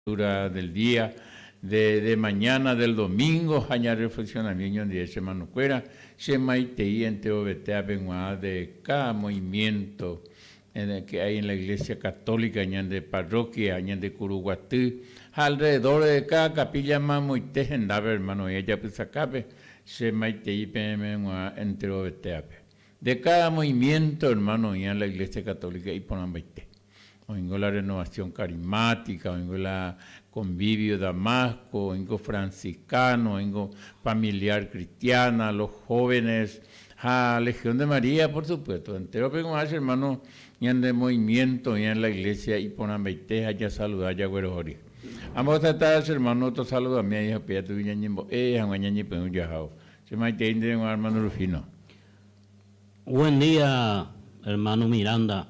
Lectura del día de, de mañana del domingo ha ñareflexionami oñondive che hermanokuéra, che maitei enterovetéape g̃uarã de cada movimiento que hay en la Iglesia Católica, ñande parroquia, ñande Kuruguaty ha alrededor de cada capilla mamoite hendápe hermano oĩ ajapysakápe, che maitei peẽme g̃uarã enterovetéape. De cada movimiento hermano oĩ en la Iglesia Católica iporãmbaite. Oĩngo la Renovación Carismática, oĩngo la Convivio Damasco, oĩngo Franciscano, oĩngo Familiar Cristiana, los jóvenes ha Legión de María, por supuesto. Entérope g̃uarã che hermano ñande movimiento oĩva en la iglesia iporãmbaite ha jasaluda jaguerohory. Ambosata che hermano tosaludami aĩ ha upéi atuvi ñañembo'e hag̃ua ñañepyrũ jahávo. Che maitei ndéve g̃uarã hermano Rufino. Buen día, hermano Miranda.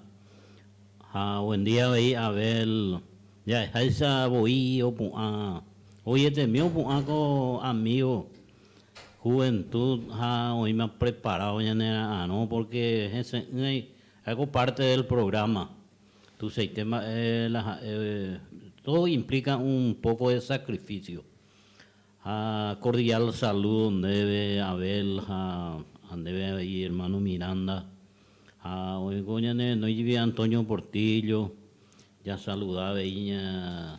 Ha buen día avei Abel. Ja'eháicha voi opu'ã, voietemi opu'ã ko amigo juventud ha oĩma preparado ñane ra'arõ porque hese'ỹai ha'éko parte del programa. Tuichaite mba'e la ha'e, todo implica un poco de sacrificio. Ha cordial saludo ndéve Abel ha ndéve avei hermano Miranda ha oĩko ñane renói jepi Antonio Portillo jasaluda avei ña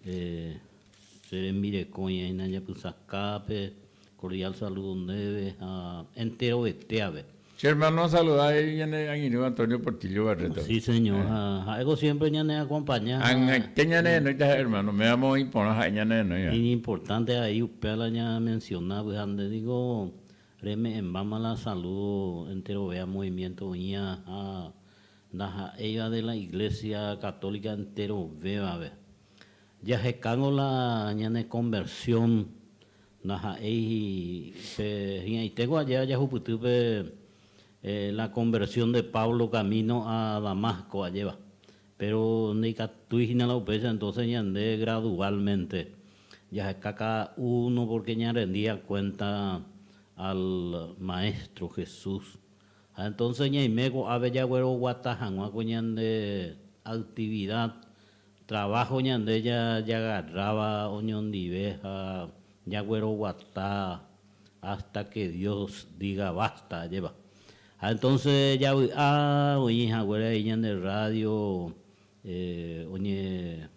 che rembireko oĩhína japysakápe cordial saludo ndéve ha enterovetéape. Che hermano asaluda avei ñane angirũ Antonio Portillo Barreto. Sí señor, ha ha'éko siempre ñane acompaña. Ag̃aite ñane renóita ha'e hermano, mévamo oĩ porã ha'e ñane renóiva. Iñimportante avei upéva la ñamenciona, pues ha nde niko reme'ẽmbáma la saludo enterovéva movimiento oĩva ha ndaha'éiva de la iglesia católica enterovévape. Jahekángo la ñane conversión Ndaha'éi pe hi'ãitéko aje ajahupyty pe la conversión de Pablo camino a Damasco ajéva. Pero ndaikatúi hína la upéicha, entonces ñande gradualmente jaheka cada uno porque ñarrendía cuenta al Maestro Jesús. Ha entonces ñaime ko'ápe jagueroguata hag̃ua ko ñande actividad Trabajo ñande jajagarráva oñondive ha jagueroguata hasta que Dios diga basta, ajépa. Ha entonces javy'a oĩ haguére ahí ñande radio oñe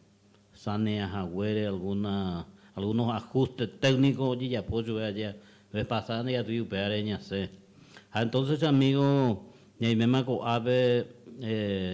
sanea haguére alguna, algunos ajustes técnicos ojejapo chupe aje vez pasada ndaikatúi upévare ñasẽ. Ha entonces che amigo Ñaiméma ko'ápe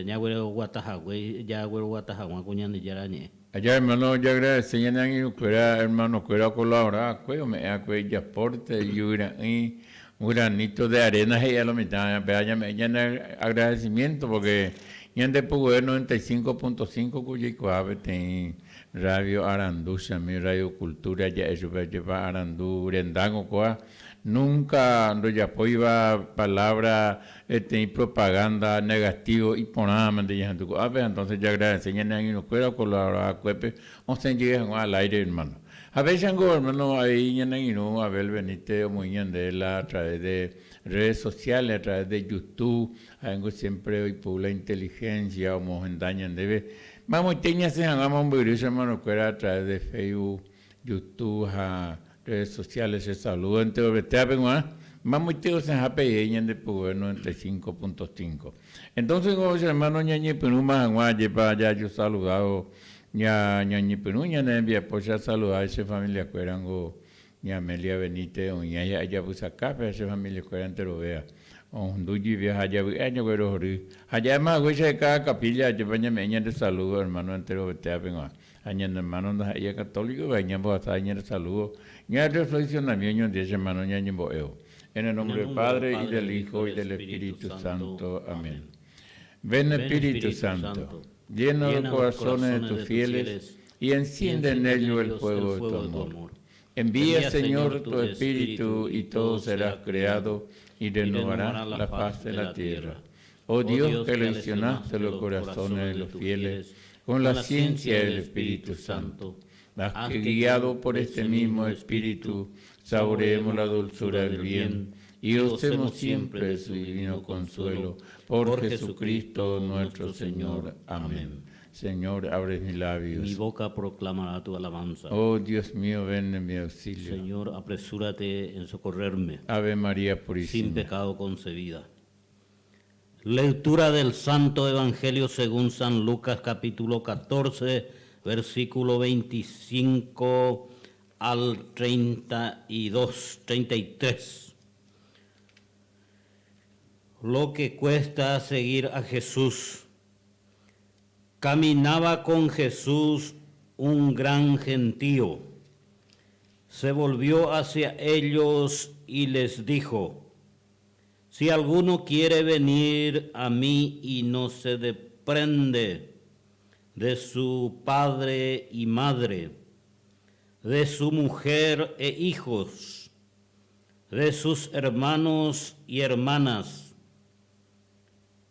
ñagueroguata hague, jagueroguata haguã ko Ñandejára Ñe'ẽ. Aja hermano, jaagradece ñane angirũkuéra, hermano-kuéra ocolabora va'ekue, ome'ẽ va'ekue ijaporte, ijyvyra'ỹi, un granito de arena he'i a lo mitã, péva ñame'ẽ ñane agradecimiento porque ñande pugueve 95.5 ku jaikuaa peteĩ radio arandu chami, radio cultura ja'e chupe ajépa arandu rendángo kóva, Núnka ndojapóiva palávra peteĩ propagánda negatívo iporãmante ñahendu ko'ápe, ha entónse jaagradese ñane angirũkuéra okolavora va'ekuépe osẽ jey hag̃ua al áire, ermáno. Ha péichango, ermáno, avei ñane angirũ Abel Benítez omoĩ ñande la a través de redes sociales, a través de YouTube, ha'éngo siémpre oiporu la intelihénsia omohenda ñandéve mamoite ñasẽ hag̃ua mombyry che ermanokuéra a través de Facebook, YouTube ha redes sociales che saludo enterovetéape g̃uarã, mamoite osẽha pejey ñande poguéve 95.5. Entonces ko che hermano ñañepyrũma hag̃ua ajépa jajosaludávo ña ñañepyrũ ñane rembiapo che asaluda che familiakuérango ña Amelia Benítez oĩha hi'a ijapysakápe ha che familiakuéra enterovéva ohendu jive ha javy'a jaguerohory ha ja'éma haguéicha de cada capilla ajépa ñame'ẽ ñande saludo hermano enterovetéape g̃uarã. Ha ñane hermano ndaha'éiva católico vai ñambohasa ñande saludo ñareflexionami oñondive che hermano ñañembo'évo. En el nombre del Padre, y del Hijo, y del Espíritu Santo. Amén. Ven Espíritu Santo, llena los corazones de tus fieles y enciende en ellos el fuego de tu amor. Envía, Señor, tu Espíritu y todo será creado y renovará la faz de la tierra. Oh Dios que eleccionaste los corazones de los fieles con la ciencia del Espíritu Santo, haz que guiado por este mismo Espíritu saboreemos la dulzura del bien y gocemos siempre de su divino consuelo. Por Jesucristo nuestro Señor. Amén. Señor, abre mis labios. Mi boca proclamará tu alabanza. Oh Dios mío, ven en mi auxilio. Señor, apresúrate en socorrerme. Ave María Purísima. Sin pecado concebida. Lectura del Santo Evangelio según San Lucas capítulo 14, versículo 25 al 32, 33. Lo que cuesta seguir a Jesús. Caminaba con Jesús un gran gentío. Se volvió hacia ellos y les dijo, Si alguno quiere venir a mí y no se desprende de su padre y madre, de su mujer e hijos, de sus hermanos y hermanas,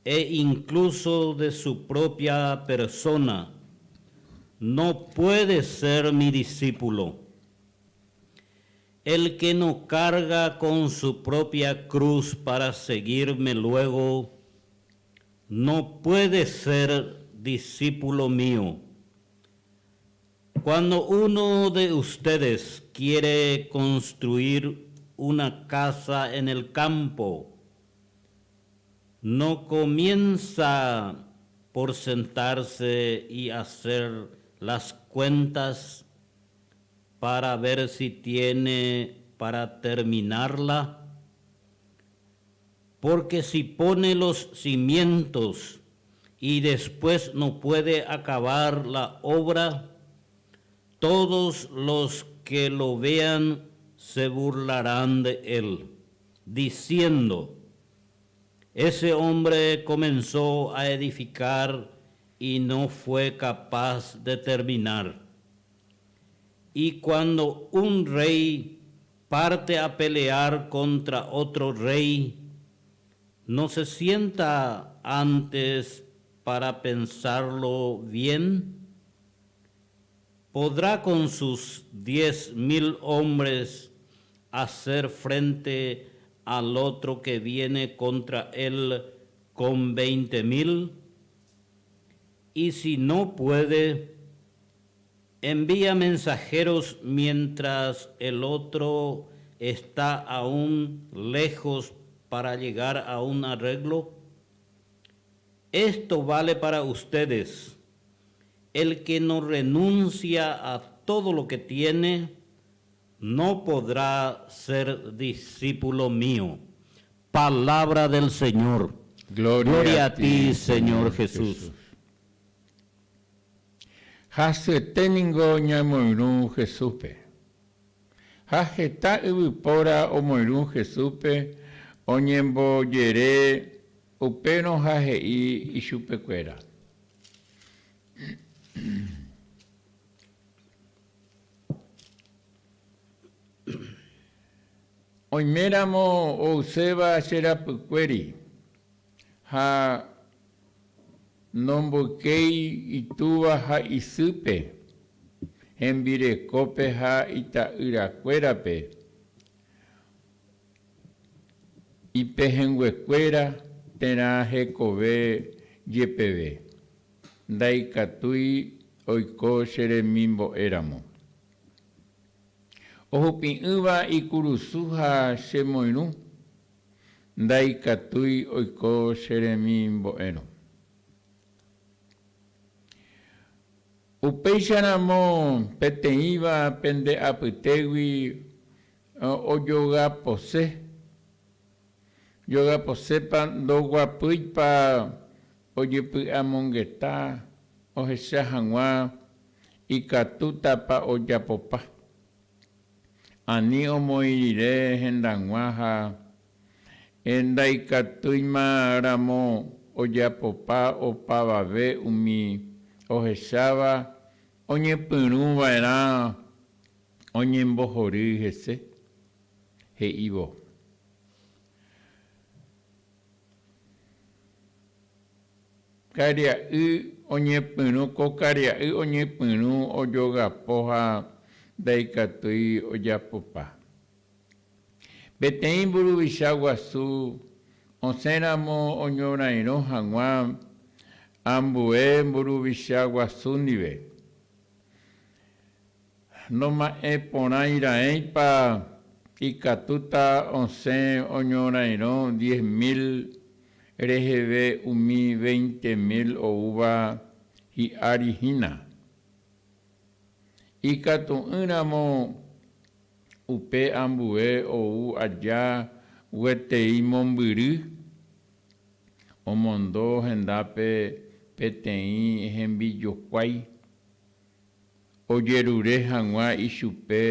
e incluso de su propia persona, no puede ser mi discípulo. El que no carga con su propia cruz para seguirme luego, no puede ser discípulo mío. Cuando uno de ustedes quiere construir una casa en el campo, no comienza por sentarse y hacer las cuentas para ver si tiene para terminarla, porque si pone los cimientos y después no puede acabar la obra, todos los que lo vean se burlarán de él, diciendo, ese hombre comenzó a edificar y no fue capaz de terminar. Y cuando un rey parte a pelear contra otro rey, no se sienta antes para pensarlo bien? ¿Podrá con sus 10.000 hombres hacer frente al otro que viene contra él con 20.000? Y si no puede, envía mensajeros mientras el otro está aún lejos para llegar a un arreglo. Esto vale para ustedes. El que no renuncia a todo lo que tiene, no podrá ser discípulo mío. Palabra del Señor. Gloria a ti, Señor Jesús. Hasyete ningo ñamoirũ Jesúspe. Ha heta yvypóra omoirũ Jesúspe oñembojere upérõ ha he'i ichupekuéra. Oiméramo ouséva che rapykuéri ha nomboykéi itúva ha isýpe, hembirekópe ha ita'yrakuérape, ipehẽnguekuéra térã hekove jepeve, ndaikatúi oiko che remimbo'éramo. Ohupi'ỹva ikurusu ha che moirũ, ndaikatúi oiko che remimbo'érõ. Upéicharamo peteĩva pende apytégui ojogapose, jogaposépa ndoguapýipa ojepy'amongeta ohecha hag̃ua ikatútapa ojapopa. Ani omoĩ rire hendag̃ua ha ndaikatúima ramo ojapopa opavave umi ohecháva oñepyrũ va'erã oñembohory hese, he'ívo. Karia'y oñepyrũ Ko karia'y oñepyrũ ojogapo ha ndaikatúi ojapopa. Peteĩ mburuvicha guasu osẽramo oñorairõ hag̃ua Ambue mburuvicha guasu ndive. Noma'ẽ porãi raẽipa ikatúta osẽ oñorairõ 10,000 reheve umi 20,000 oúva hi'ári hína. Ikatu'ỹramo upe ambue ou aja guetei mombyry, omondo hendápe peteĩ hembijokuái. Ojerure hag̃ua ichupe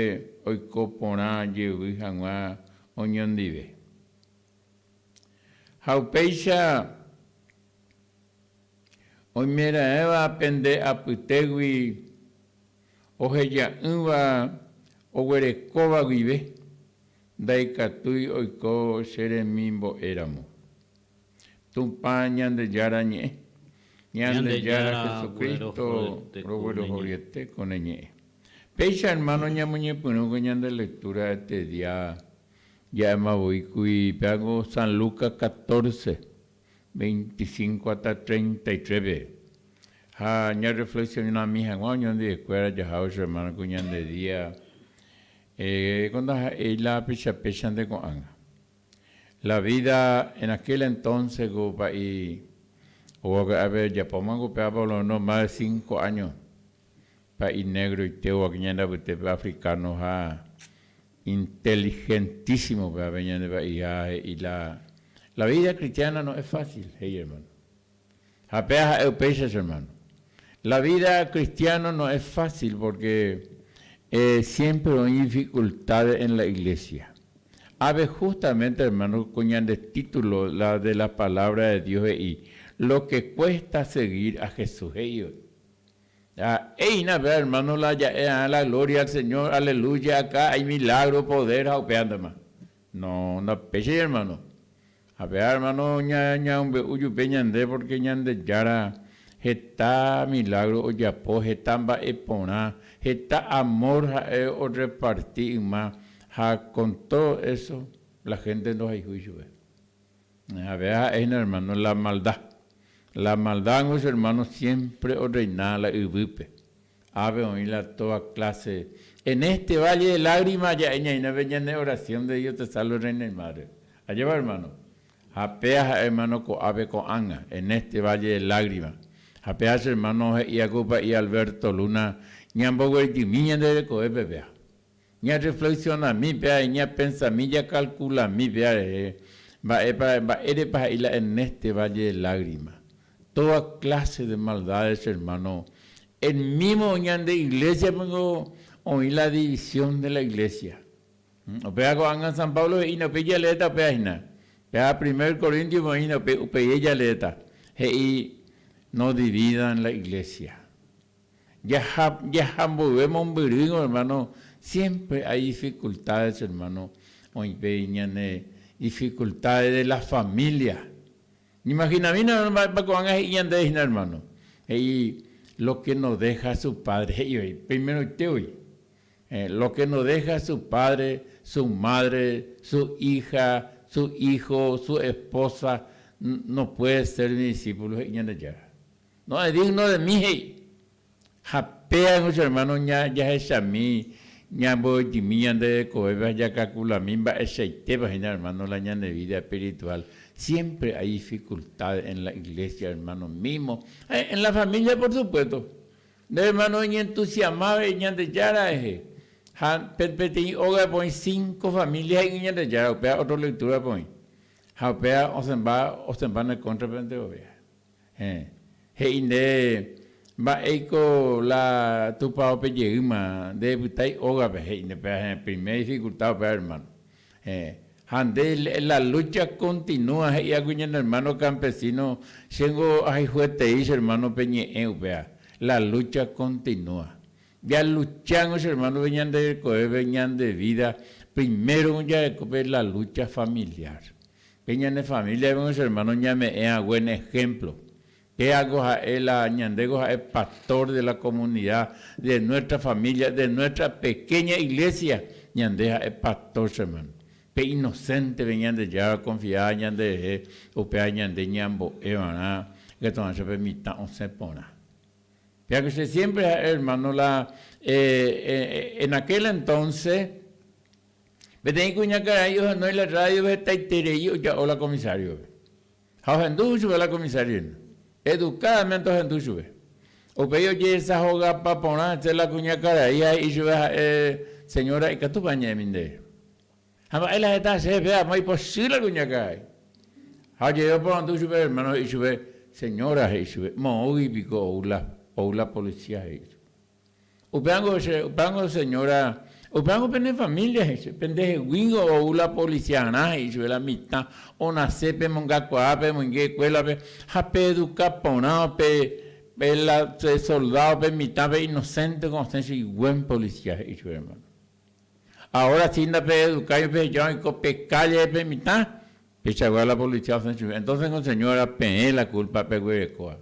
oiko porã jevy hag̃ua oñondive. Ha upéicha oimeraẽva pende apytégui oheja'ỹva oguerekóva guive, ndaikatúi oiko che remimbo'e ramo. Tupã Ñandejára ñe'ẽ. Ñandejára Jesucristo roguerohoryete ko ne ñe'ẽ. Péicha hermano ñamoñepyrũ ko ñande lectura este día ja'éma voi kuri péango San Lucas 14, 25 hasta 33 pe. Ha ñareflexionami hag̃ua oñondivekuéra jahávo che hermano ko ñande día ko ndaha'éi la peichapéichante ko'ág̃a. La vida en aquel entonces ko pa'i oguaky'ápe ojapóma ko péva por lo menos más de cinco años pa'i negroite oguaky ñande apytépe africano ha inteligentísimo pévape ñande pa'i ha he'i la la vida cristiana no es fácil he'i hermano ha péva ha'e upéicha che hermano la vida cristiano no es fácil porque siempre oĩ dificultades en la iglesia Ave justamente hermano ko ñande título la de la palabra de Dios he'i lo que cuesta seguir a Jesús he'i voi. Ha'éina péva hermano la ja'e arã la gloria al Señor aleluya acá hay milagro, poder ha upévantema. No, ndapéichai hermano. Ha péva hermano ñañamombe'u jupe ñande porque Ñandejára heta milagro ojapo, heta mba'e porã, heta amor ha'e orreparti yma ha con todo eso la gente ndohayhúi chupe. Ha péva ha'e hína hermano la maldad. La maldad niko che hermano siempre orreina la yvýpe. Ápe oĩ la toda clase. En este valle de lágrimas ja'e ñaína pe ñane oración de Dios te salve Reina y Madre. Ajépa hermano? Ha péa ha'e hermano ko'ápe ko'ág̃a, en este valle de lágrimas. Ha péa che hermano he'íva ku pa'i Alberto Luna ñamboguejymi ñande rekovépe péa. Ñarreflexionami péa, ñapensami, jakalkulami péa rehe mba'épa, mba'érepa he'i la en este valle de lágrimas. Toda clase de maldades, hermano. El mismo ñande iglesia ningo oĩ la división de la iglesia. Upéva ko'ág̃a San Pablo he'ína, upéi jaleéta upéva hína. Péva primer Corintios oĩna upe, upéi jaleéta. He'i no dividan la iglesia. Jaha, jaha mboyve mombyrýngo, hermano, siempre hay dificultades, hermano, oĩ pe ñane dificultades de la familia. Ñaimaginamína mba'épa ko'ág̃a he'i ñandéve hína hermano. He'i lo que no deja su padre, he'i voi, primeroite voi. Lo que no deja su padre, su madre, su hija, su hijo, su esposa, no puede ser mi discípulo, he'i Ñandejára. No es digno de mí, he'i. Ha péa che hermano jahechami, ñamboy'imi ñande rekovépe ha jakakulami mba'eichaitépa hína hermano la ñande vida espiritual. Siempre hay dificultades en la iglesia hermano mismo, en la familia por supuesto. Nde hermano eñentusiasmave Ñandejára rehe ha peteĩ ógape oĩ cinco familia he'i Ñandejára, upéva otro lectura-pe oĩ. Ha upéva osẽmba, osẽmba ne kóntrape enterovea. Héẽ. He'i nde, Mba'éiko la tupaópe jeýma, nde epytái ógape, he'i nde péva, héẽ, primer dificultad upéva, hermano. Héẽ. Ha nde, la lucha continúa, he'i va'ekue ñane hermano campesino, chéngo ahayhuetei che hermano pe ñe'ẽ upéva, la lucha continúa. Jaluchángo che hermano pe ñande rekovépe, ñande vida, primero jareko pe la lucha familiar. Pe ñane familia vengo che hermano ñame'ẽ a buen ejemplo. Péako ha'e la ñandéko ha'e pastor de la comunidad, de nuestra familia, de nuestra pequeña iglesia, ñande ha'e pastor che hermano. Pe inocente pe Ñandejára oconfiáva ñande rehe, upéva ñande ñambo'e va'erã. Ikatu pe mitã osẽ porã. Péa che siempre ha'e hermano la en aquel entonces peteĩ kuñakarai ohenói la radio-pe hetaiterei oja'o la comisario-pe. Ha ohendu chupe la comisario hína. Educadamente ohendu chupe. Upéi ojehesahogapa porã che la kuñakarai ha he'i chupe ha'e, Señora, ikatúpa añe'ẽmi ndéve? Ha mba'e la heta chéve péva amo ipochy la kuñakarai. Ha ojei oporandu chupe hermano he'i chupe, Señora, he'i chupe, moõgui piko ou la, ou la policía, he'i chupe. Upévango che, upévango señora, upévango pene familia, he'i chupe, pendeheguíngo ou la policiarã, he'i chupe la mitã onase pemongakuaa, pemoinge escuela-pe ha peeduka porã pe, pe la soldado, pe mitã, pe inocente ko osẽ chugui buen policía, he'i chupe hermano. Ahora si ndapeedukái peheja oiko pe calle pe mitã, peichagua la policía osẽ chugui. Entonces ko señora peẽ la culpa peguerekóva.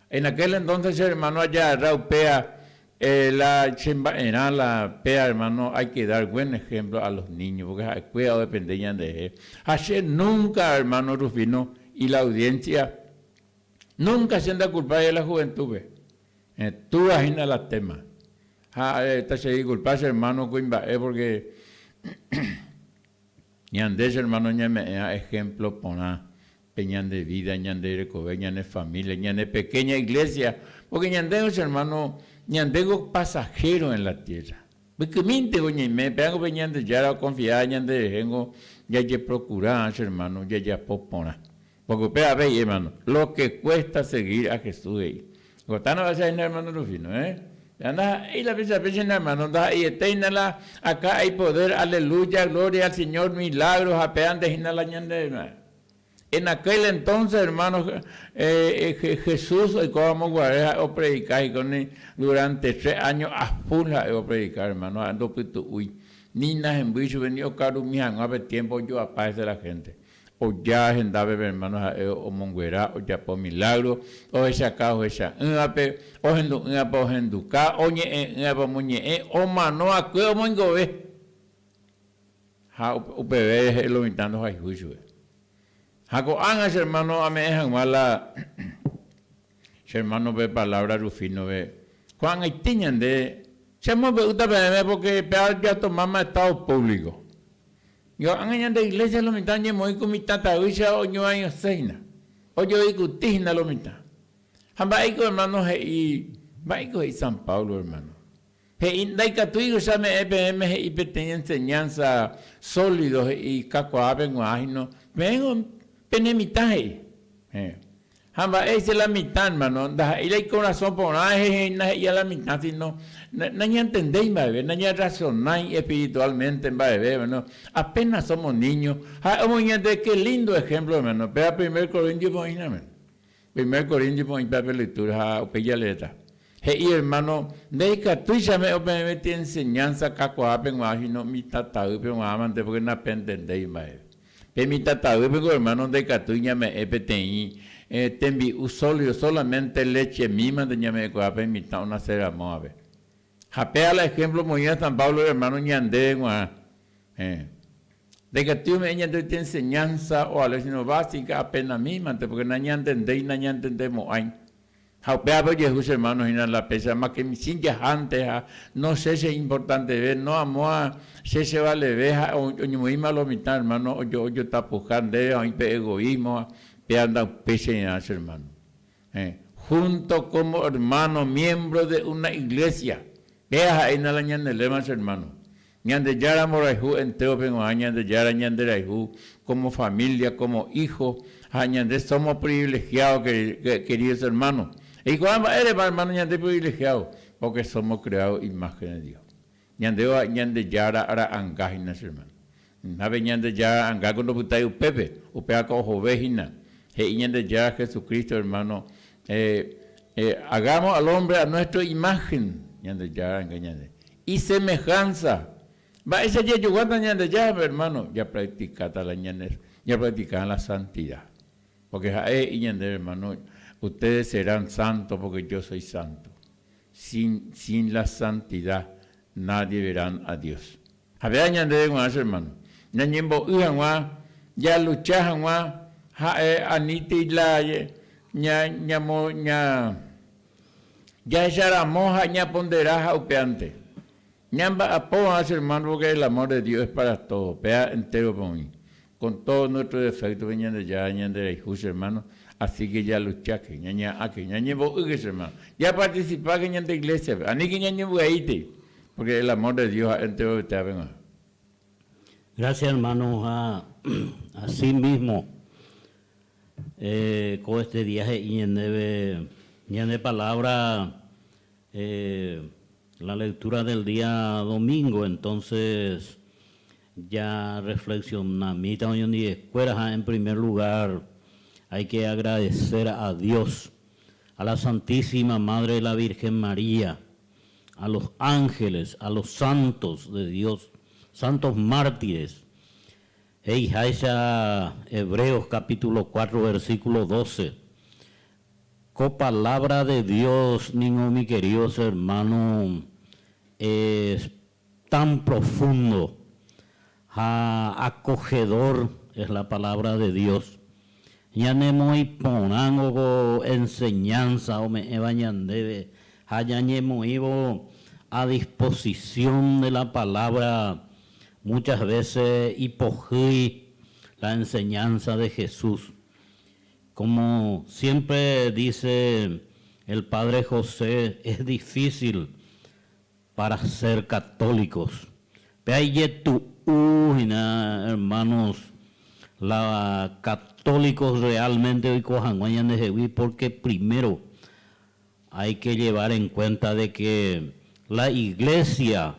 En aquel entonces che hermano ajagarra upéa la che mba'erã la péa hermano hay que dar buen ejemplo a los niños porque ha'ekuéra odepende ñanderehe. Ha che nunca hermano Rufino y la audiencia nunca che ndakulpái la juventud-pe. Túva hína la tema. Ha tachedisculpa che hermano kuimba'e porque ñande che hermano ñame'ẽva ejemplo porã pe ñande vida, ñande rekove, ñane familia, ñane pequeña iglesia, porque ñandéngo che hermano ñandéngo pasajero en la tierra. Mbykymínteko ñaime, péango pe Ñandejára oconfia ñanderehéngo jajeprocura che hermano jajapo porã. Porque upéva avei, hermano, lo que cuesta seguir a Jesús he'i. Gotánova che aína hermano Rufino, eh? Ndaha'éi la pechape che hermano, ndaha'eietéina la acá hay poder, aleluya, gloria al Señor, milagro, ha péa nde hína la ñande. En aquel entonces, hermano, Jesús oikóvamo guare ha'e opredika hikóni durante tres años a full ha'e opredika, hermano, ha'e ndopytu'úi, ni nahembýi chupe, ni okarumi hag̃ua pe tiempo ojoapa hese la gente. Oja hendápe pe hermano ha'e omonguera, ojapo milagro, ohechaka ohecha'ỹvape, ohendu'ỹvape ohenduka, oñe'ẽ'ỹvape omoñe'ẽ, omano akue omoingove. Ha upeve rehe lo mitã ndohayhúi chupe. Ha ko'ág̃a che hermano ame'ẽ hag̃ua la che hermano pe palabra Rufino-pe, ko'ag̃aite ñande che amombe'úta peẽme porque péva jatomáma estado público. Ko'ág̃a ñande iglesia lo mitã oñemoĩ ku mitã tavýicha oñoañose hína, ojoikuti hína lo mitã. Ha mba'éiko hermano he'i, mba'éiko he'i San Pablo hermano? He'i, Ndaikatúi che ame'ẽ peẽme he'i peteĩ enseñanza sólido he'i kakuaápe g̃uarã híno, peẽngo pene mitã he'i. Héẽ. Ha mba'éicha la mitã, hermano, ndaha'éi la ikorasõ porã hína he'íva la mitã, sino nañantendéi mba'eve, nañarrasonái espiritualmente mba'eve, hermano, apenas somos niños. Ha'e omoñande qué lindo ejemplo, hermano, péva primer Corintios oĩ hína, hermano. Primer Corintios oĩ péva pe lectura ha upéi jaleéta. He'i, hermano, ndaikatúi ame'ẽ peẽmeti enseñanza kakuaápe g̃uarã, sino mitã tavýpe g̃uarã mante, porque napentendéi mba'eve. Pe mitãtavýpe ko hermano ndaikatúi ñame'ẽ peteĩ tembi'u sólido, solamente lechemímante ñame'ẽkuaa pe mitã onase ramóvape. Ha péva la ejemplo omoĩva San Pablo hermano ñandéve g̃uarã. Héẽ. Ndaikatúi ome'ẽ ñandéve enseñanza o algo sino básica apenamímante porque nañantendéi, nañantendemo'ãi. Ha upévape ojehu che hermano hína la péicha, ma que michĩ jahánte ha no che che importanteve, no amóa che che valeve ha oñemoĩma lo mitã hermano ojotapuha ndéve ha oĩ pe egoísmo ha péva ndaupéichairã che hermano. Héẽ, junto como hermano, miembro de una iglesia, péva ha'éina la ñane lema che hermano. Ñandejára mborayhu entérope g̃uarã, Ñandejára ñanderayhu como familia, como hijo, ha ñande somos privilegiados, queridos hermanos. Eikuaa mba'érepa, hermano, ñande privilegiado? Porque somos creados imagen de Dios. Ñandéva Ñandejára ra'anga hína, che hermano. Ha pe Ñandejára ra'angáko ndopytái upépe, upévako ohove hína. He'i Ñandejára Jesucristo, hermano, hagamos al hombre a nuestra imagen, Ñandejára ra'anga ñande. Isemehanza. Mba'éicha jajoguáta Ñandejárape, hermano? Japracticáta la ñane, japracticáta la santidad. Porque ha'e he'i ñandéve, hermano, ustedes serán santos porque yo soy santo. Sin, sin la santidad nadie verán a Dios. Ha péva ñandéve g̃uarã, che hermano, ñañembo'y hag̃ua, jalucha hag̃ua, ha'e anítei la. Ña, ñamo, ña, jahecharamo ha ñapondera ha upéante. Ñamba'apóva, che hermano, porque el amor de Dios es para todos. Péa entérope oĩ. Con todos nuestros defectos pe Ñandejára ñanderayhu, che hermano. Así que jalucháke, ñañeha'ãke, ñañembo'ýke, che hermano. Japarticipáke ñande iglesia-pe. Aníke ñañembyaítei, porque el amor de Dios ha'e enterovetévape g̃uarã. Gracias hermano ha así mismo ko este día he'i ñandéve ñande palabra la lectura del día domingo entonces ja reflexionamíta oñondive-kuéra ha en primer lugar hay que agradecer a Dios, a la Santísima Madre la Virgen María, a los ángeles, a los santos de Dios, santos mártires. He'iháicha Hebreos capítulo 4 versículo 12. Ko palabra de Dios ningo mi queridos hermano es tan profundo ha acogedor es la palabra de Dios. Ñanemoĩ porãngo ko enseñanza ome'ẽva ñandéve ha ñañemoĩvo a disposición de la palabra muchas veces ipohýi la enseñanza de Jesús. Como siempre dice el padre José, es difícil para ser católicos. Pe ijetu'u hína, hermanos, la católicos realmente oiko hag̃ua ñandehegui porque primero hay que llevar en cuenta de que la iglesia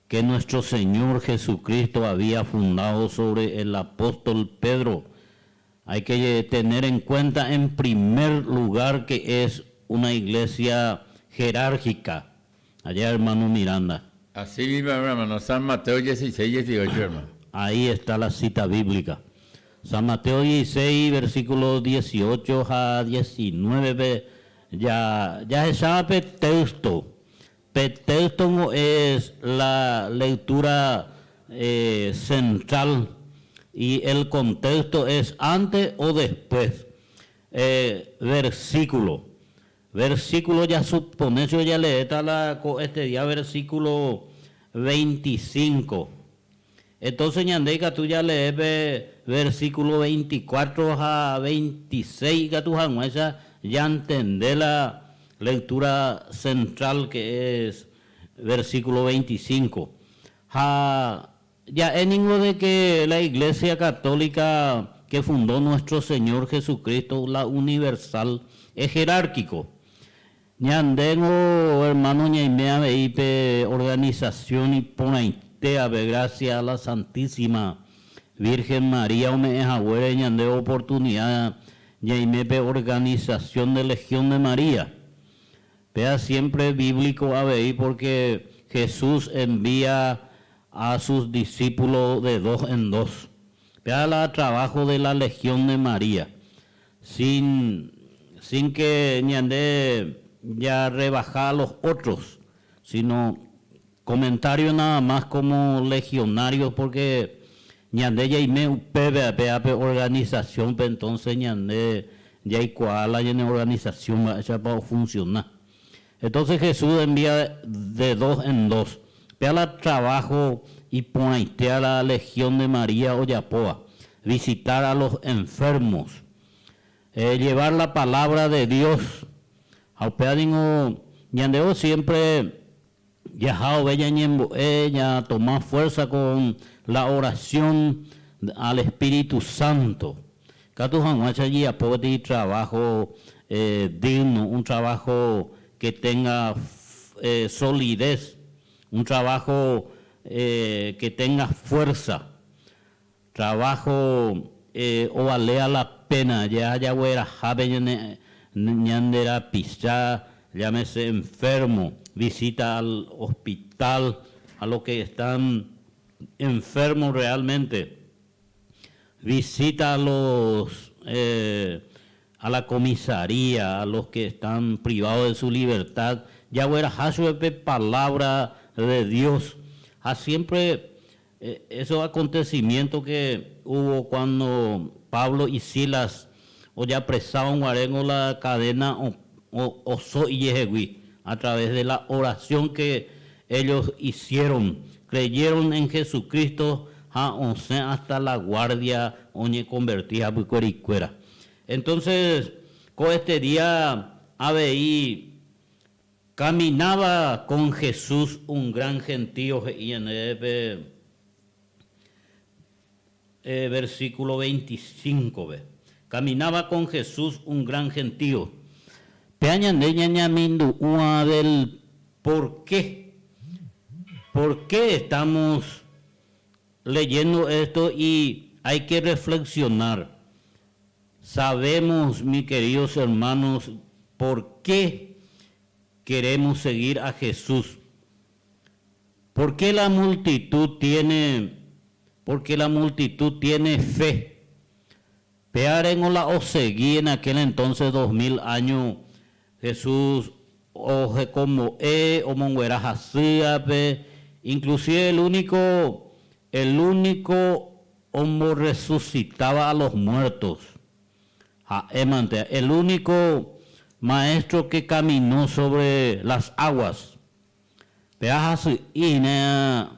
que nuestro Señor Jesucristo había fundado sobre el apóstol Pedro, hay que tener en cuenta en primer lugar que es una iglesia jerárquica. Allá, hermano Miranda. Así mismo, hermano, San Mateo 16, 18, hermano. Ahí está la cita bíblica. San Mateo 16, versículo 18 a 19, ya, ya se sabe texto. Pe texto es la lectura central y el contexto es antes o después. Versículo. Versículo ya supone, ya leeta la este día versículo 25. Entonces ñande ikatu ya lees versículo 24 a 26 ikatu hag̃uáicha ya entender la lectura central que es versículo 25. Ha ja'e ningo de que la Iglesia Católica que fundó nuestro Señor Jesucristo, la universal, es jerárquico. Ñandéngo, hermano, ñaime avei pe organización iporãitévape gracias a la Santísima Virgen María ome'ẽ haguére ñande oportunidad ñaime pe organización de Legión de María. Péa siempre bíblico avei porque Jesús envía a sus discípulos de dos en dos. Péa la trabajo de la Legión de María. Sin que ñande ya rebaja a los otros, sino comentario nada más como legionarios porque ñande yaime upépe péape organización pe entonces ñande jaikuaa la ñane organización mba'éichapa ofunciona. Entonces Jesús envía de dos en dos. Péa la trabajo iporãite a la Legión de María ojapóva. Visitar a los enfermos. Llevar la palabra de Dios. Ha upéva ningo ñandévo siempre jaha ove ñañembo'e ñatoma fuerza con la oración al Espíritu Santo. Katu hag̃uáicha jajapo peteĩ trabajo digno, un trabajo que tenga solidez, un trabajo que tenga fuerza, trabajo ovalea la pena, ya jaguerahápe ñande rapicha, llámese enfermo, visita al hospital, a los que están enfermos realmente, visita a la comisaría, a los que están privados de su libertad, jagueraha chupe palabra de Dios. Ha siempre esos acontecimientos que hubo cuando Pablo y Silas Ojapresárõ la cadena oso ijehegui a través de la oración que ellos hicieron. Creyeron en Jesucristo ha osẽ hasta la guardia oñeconverti hapykuerikuéra. Entonces, ko este día avei caminaba con Jesús un gran gentío he'i ñandéve pe versículo 25-pe. Caminaba con Jesús un gran gentío. Péa ñande ñañamindu'ũva del por qué. ¿Por qué estamos leyendo esto y hay que reflexionar? Sabemos, mis queridos hermanos, por qué queremos seguir a Jesús. ¿Por qué la multitud tiene, porque la multitud tiene fe? Péarengo la osegi en aquel entonces 2000 años Jesús ohekombo'e omonguera hasýape, inclusive el único hombre resucitaba a los muertos. Ha'émante, el único maestro que caminó sobre las aguas. Péa hasy'íne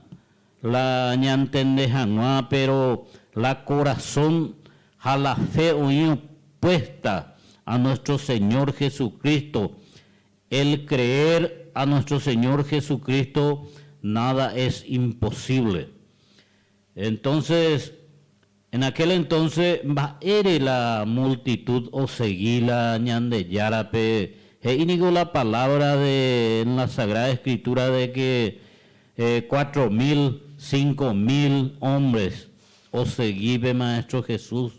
la ñantende hag̃ua, pero la corazón ha la fe oĩ puesta a nuestro Señor Jesucristo. El creer a nuestro Señor Jesucristo, nada es imposible. Entonces, en aquel entonces, mba'ére la multitud osegi la Ñandejárape? He'íniko la palabra de en la Sagrada Escritura de que 4000, 5000 hombres osegi Maestro Jesús,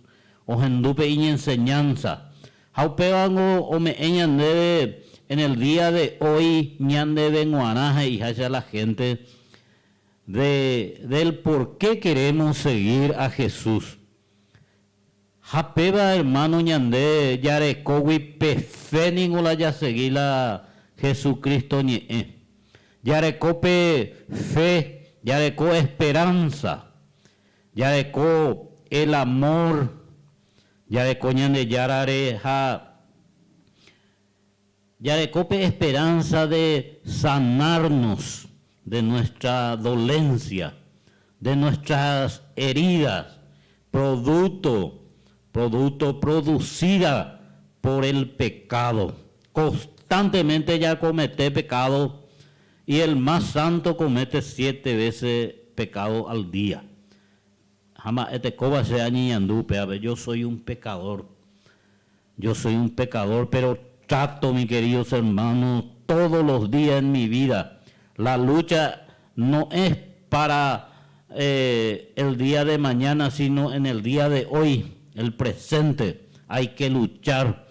ohendu pe iñenseñanza. Ha upévango ome'ẽ ñandéve en el día de hoy ñandéve g̃uarã he'iháicha la gente del por qué queremos seguir a Jesús. Ha péva hermano ñande jarekógui pe fe ningo la jasegi la Jesucristo ñe'ẽ. Jareko pe fe, jareko esperanza, jareko el amor, jareko Ñandejárare ha jareko pe esperanza de sanarnos de nuestra dolencia, de nuestras heridas, producto producida por el pecado. Constantemente ya comete pecado y el más santo comete siete veces pecado al día. Jamás este coba se yo soy un pecador. Yo soy un pecador, pero trato, mis queridos hermanos, todos los días en mi vida. La lucha no es para el día de mañana, sino en el día de hoy, el presente. Hay que luchar.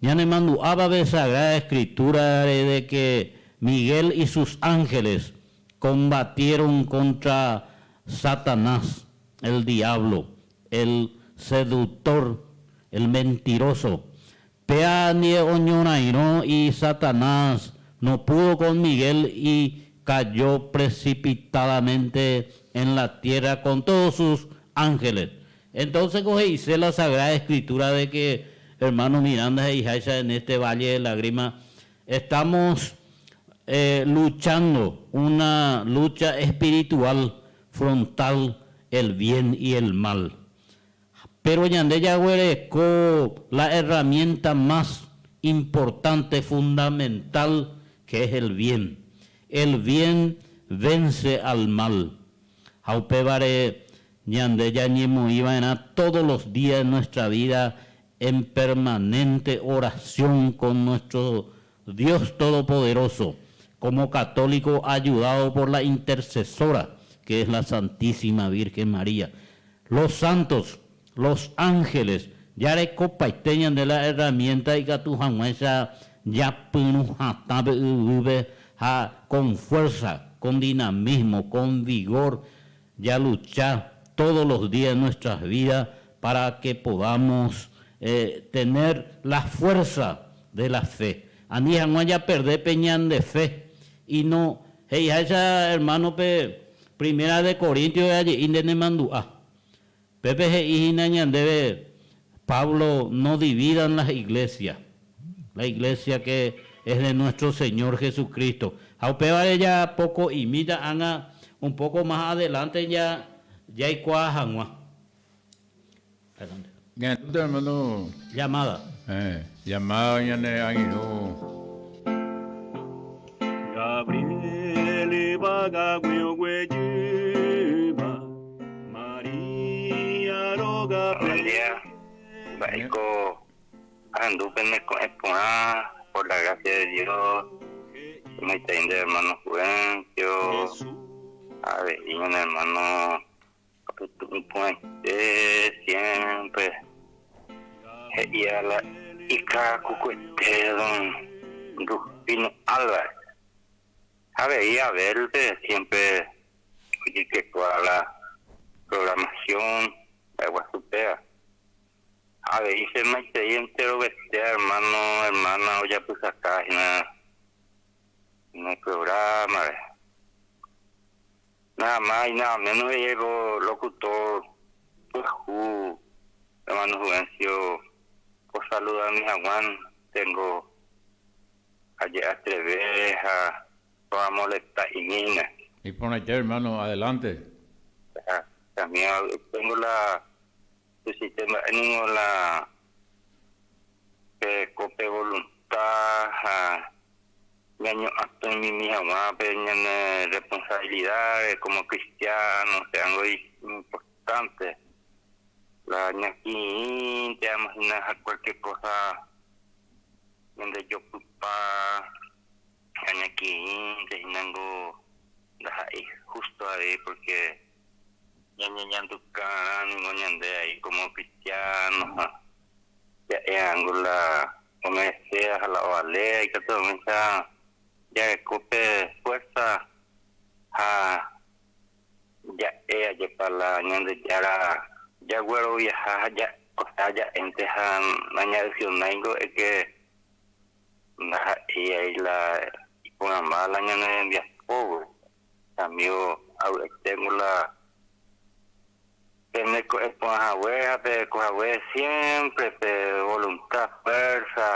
Ñanemandu'áva Sagrada Escritura de que Miguel y sus ángeles combatieron contra Satanás, el diablo, el seductor, el mentiroso. Peanie oñorairõ y Satanás no pudo con Miguel y cayó precipitadamente en la tierra con todos sus ángeles. Entonces coge dice la Sagrada Escritura de que, hermano Miranda y hija en este valle de lágrimas, estamos luchando una lucha espiritual frontal, el bien y el mal. Pero ñande jaguereko la herramienta más importante, fundamental, que es el bien. El bien vence al mal. Ha upévare ñande ñañemoĩva'erã todos los días de nuestra vida en permanente oración con nuestro Dios Todopoderoso, como católico ayudado por la intercesora, que es la Santísima Virgen María. Los santos, los ángeles, jarekopaite ñande la herramienta ikatu hag̃uáicha japyrũ hatã pe yvýpe ha con fuerza, con dinamismo, con vigor, ya luchar todos los días de nuestras vidas para que podamos tener la fuerza de la fe. Ani hag̃ua japerde pe ñande fe. Y no, he'iháicha hermano pe Primera de Corintios aje'i nde nemandu'a. Pépe he'i hína ñandéve. Pablo no dividan las iglesias, la iglesia que es de nuestro Señor Jesucristo. Ha upévare ja poko'imíta ág̃a un poco más adelante ja jaikuaa hag̃ua. Adelante. Ñahendúta hermano. Llamada. Eh, llamada ñane angirũ. Gabriel yvágagui oguejýva, María rógape. Buen día. Mba'éiko ahendu pene ko'ẽ porã, por la gracia de Dios, omaitei nde hermano Juvencio, ha avei ñane hermano Apytu'ũ porãite siémpre he'íva la ikakukuete don Rufino Álvarez. Ha avei Abel-pe siémpre ojykekuaa la programación mba'eguasu péva. Ha avei che maitei enterovete hermano, hermana ojapysaka hína ne programa-re. Nada más y nada menos he'ívo locutor pyahu hermano Juvencio osaludami haguã tengo aje'atreve ha roamolesta'imi hína. Iporãite hermano, adelante. Ha también tengo la tuichaite mba'e ningo la pe ko pe voluntad ha ñaño'atỹimimi hag̃ua pe ñane responsabilidad como cristiano, péango importante la ñakirirĩnte amahina ha cualquier cosa ñande jopypa ha ñakirirĩnte hínango ndaha'éi justo avei porque ñañeñandukarã ningo ñande ahí como cristiano ha ja'eango la omerecea ha la ovalea ikatu hag̃uáicha jareko pe fuerza ha ja'e ajepa la Ñandejára jagueroviaha ha osea ja'énte ha nañaaccionáingo es que ndaha'éi ai la iporãmba la ñane rembiapógui. Cambio avy'aiténgo la pene ko'ẽ porã hague ha pereko hague siempre pe voluntad, fuerza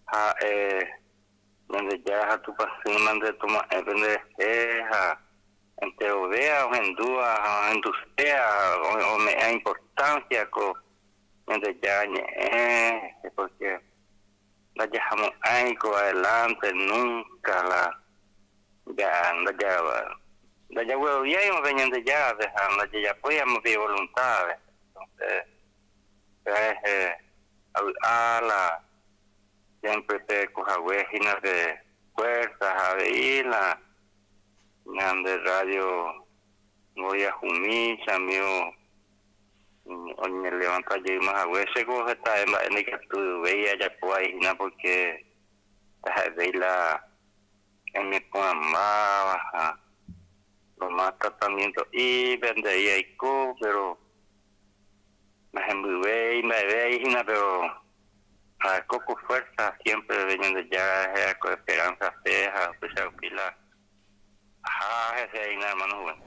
ha'e Ñandejára ha Tupãsy mante toma'ẽ pende rehe ha enterovéa ohendúva ha ohenduséa ome'ẽa importancia ko Ñandejára ñe'ẽ porque ndajahamo'ãi ko adelante nunca la ja ndaja ndajagueroviáirõ pe Ñandejárape ha ndajajapóiramo pe ivoluntápe entonces upéva rehe avy'a la siempre pereko hague hína pe fuerza ha avei la ñande radio mboriahumi chamigo Oñelevanta jeýma hague, chéko hetave mba'e ndaikatuvéi ajapo vai hína pórke ndaha'evéi la añeporãmbáva ha lo más tratamiento'ípe ndei aiko, péro nahembyvéi mba'eve ai hína, péro areko ko fuérsa siémpre Ñandejára rehe areko esperánsa fe ha upéicha rupi la aha hese hína ermáno Juven.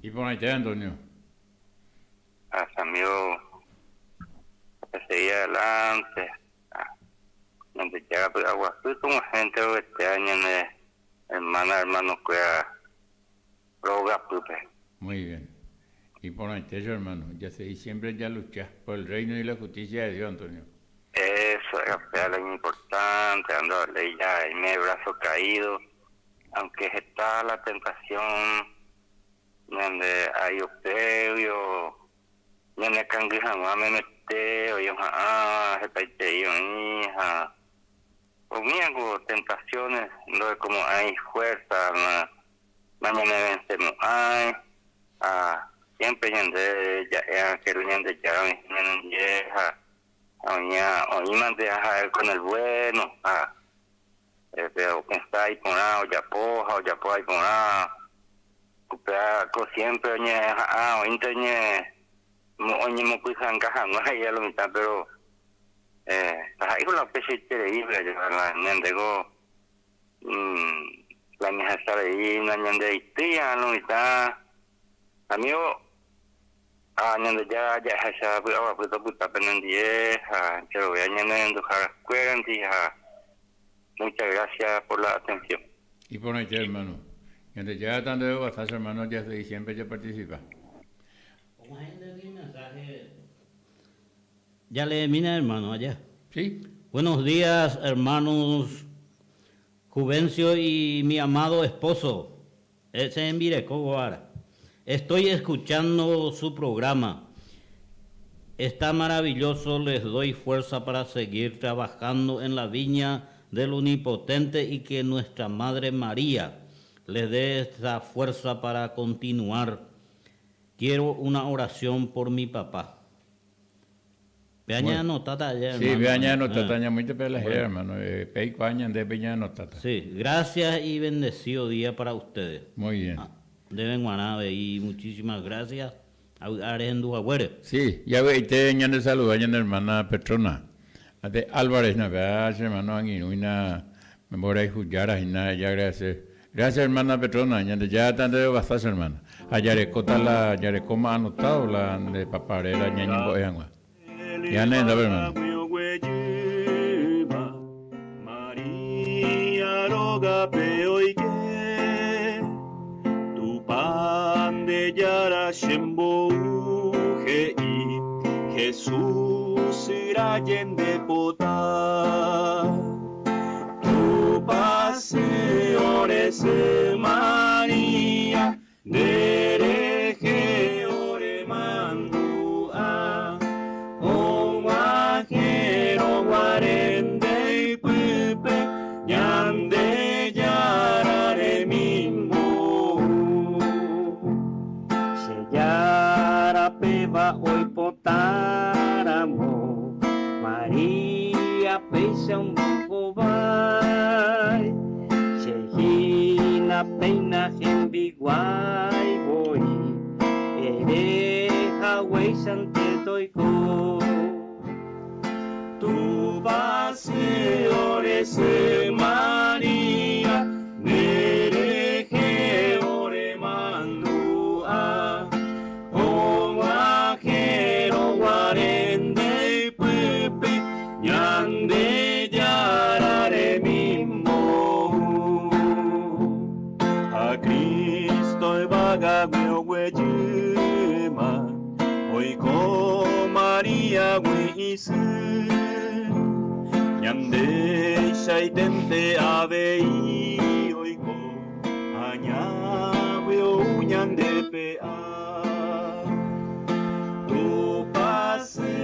Iporãite Antonio. Amigo, pesegi adelante. Ñandejára py'aguapy tog̃uahẽ enterovetéva ñane hermana, hermano-kuéra rogapýpe. Muy bien. Iporãite che hermano. Jasegi siempre jalucha por el reino y la justicia de Dios, Antonio. Eso era lo importante, ando ya aime brazo caído, aunque heta la tentación Ñande aiopéguio ñanekangy hag̃ua memete oñoha'ã hetaiterei oĩ ha umíaku tentaciones ndorekomo'ãi fuerza nañanevensemo'ãi ha siempre ñande ja'e ángel Ñandejára oĩha ñanendie ha oĩmante ha'e con el bueno ha Pe opensa iporã ojapo ha ojapóva iporã, upéva ko siémpre oñeha'ã oĩnte oñemopysãnga hag̃ua he'i a lo mitã, péro ndaha'éiko la upeichaiterei la ñandéko la ñahesa rei nañandereitýi a lo mitã. Amígo. Ha Ñandejára jahecha py'aguapy topyta penendie ha jerovia ñane renduharakuérandi ha muchas gracias por la atención. Iporãite hermano. Ñandejára ta ndéve ohasa che hermano jasegi siempre japarticipa. Og̃uahẽ ndéve mensaje. Jaleemína hermano aja. Sí. Buenos días hermanos Juvencio y mi amado esposo. Che rembireko ko ára. Estoy escuchando su programa. Está maravilloso, les doy fuerza para seguir trabajando en la viña del Omnipotente y que nuestra Madre María les dé esa fuerza para continuar. Quiero una oración por mi papá. Pe añeanotáta ayer, Sí, hermano. pe añeanotáta, ñamoĩte pe la héra, hermano. Pe aikuaa ñande pe ñaanotáta. Sí, gracias y bendecido día para ustedes. Muy bien. Ndéve g̃uarã avei muchísimas gracias avy'a rehendu haguére. Sí, javy'aite ñandesaluda ñane hermana Petrona de Álvarez hína, péva che hermano angirũ hína mborayhu jára hína jaagradece. Gracias hermana Petrona, Ñandejára tanderovasa che hermana. Ha jarekóta la jarekóma anotado la nde papá réra ñañembo'e hag̃ua. Ñane rendápe hermano. María rógape oike Tupã nde Jára chembou he'i Jesús raje nde pota Tupãsy ore sy María Nde rehe ore mandu'a, og̃uahẽrõ guare nde ypýpe Ñandejára remimbou. Che Jára péva oipotáramo, María péicha ombohovái, Che hína péina hembiguái voi, ere haguéichante toiko. Tupãsy ore sy María, nde rehe ore mandu'a, Og̃uahẽrõ guare nde ypýpe Ñandejára remimbou. Ha Cristo yvágagui oguejýma, oiko Maríagui isy. Ñandeichaiténte avei oiko, Añágui ou ñande pe'a. Tupãsy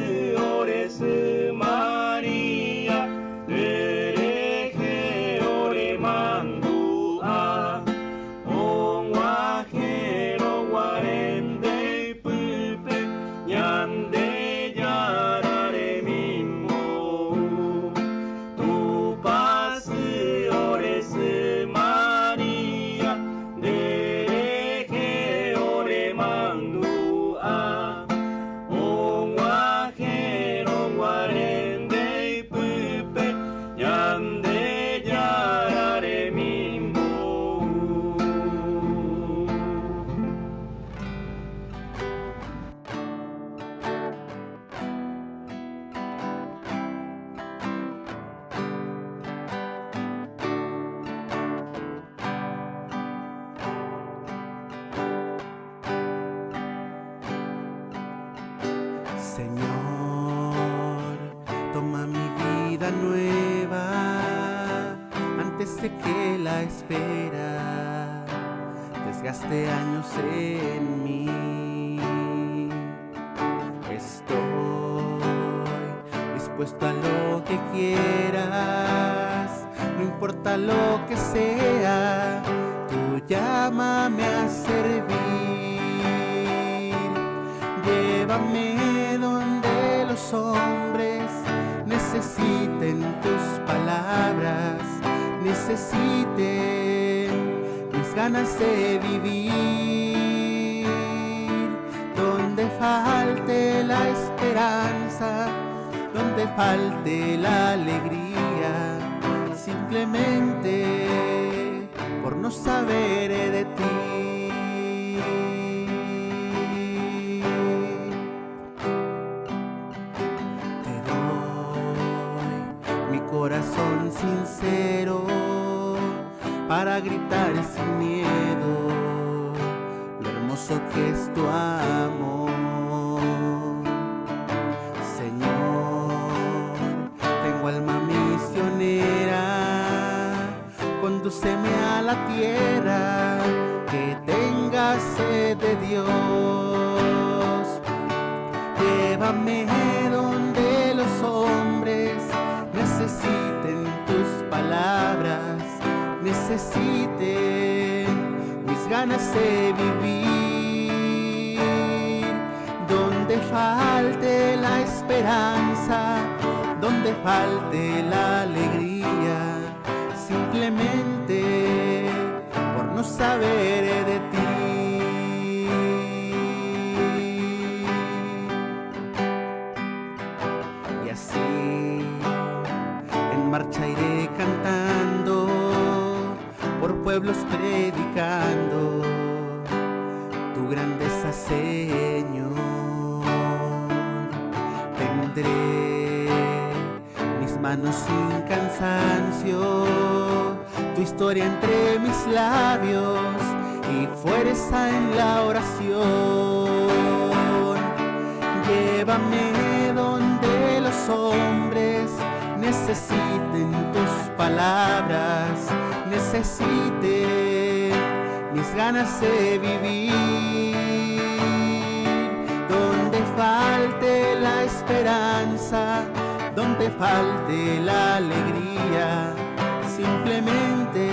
ore sy María, nde rehe ore mandu'a, Og̃uahẽrõ guare nde ypýpe Ñandejára remimbou. Tupãsy ore sy María, nde rehe ore mandu'a, Og̃uahẽrõ guare nde ypýpe Ñandejára remimbou. Señor, toma mi vida nueva antes de que la espera desgaste años en mí. Estoy dispuesto a lo que quieras, no importa lo que sea, tú llámame a servir. Llévame donde los hombres necesiten tus palabras, necesiten mis ganas de vivir. Donde falte la esperanza, donde falte la alegría, simplemente por no saber de ti. Pa gritar sin miedo lo hermoso que es tu amor. Señor, tengo alma misionera, condúceme a la tierra que tenga sed de Dios. Llévame donde los hombres necesiten tus palabras, necesiten mis ganas de vivir. Donde falte la esperanza, donde falte la alegría, simplemente por no saber de ti. Y así en marcha iré cantando, por pueblos predicando tu grandeza, Señor. Tendré mis manos sin cansancio, tu historia entre mis labios y fuerza en la oración. Llévame donde los hombres necesiten tus palabras, necesiten mis ganas de vivir. Donde falte la esperanza, donde falte la alegría, simplemente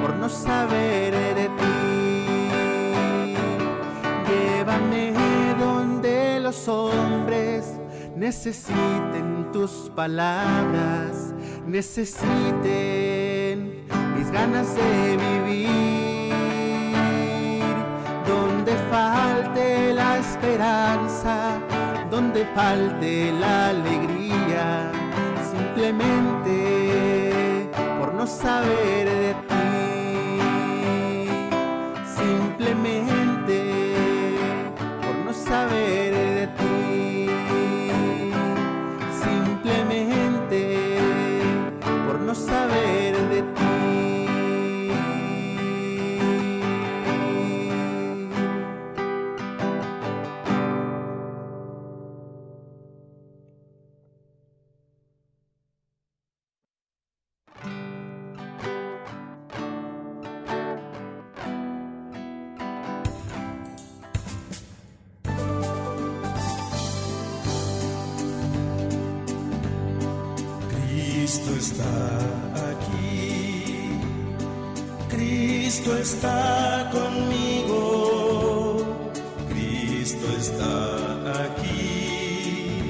por no saber de ti. Llévame donde los hombres necesiten tus palabras, necesiten mis ganas de vivir. Donde falte la esperanza, donde falte la alegría, simplemente por no saber de ti. Simplemente por no saber de ti. Simplemente por no saber de ti. Cristo está aquí, Cristo está conmigo, Cristo está aquí,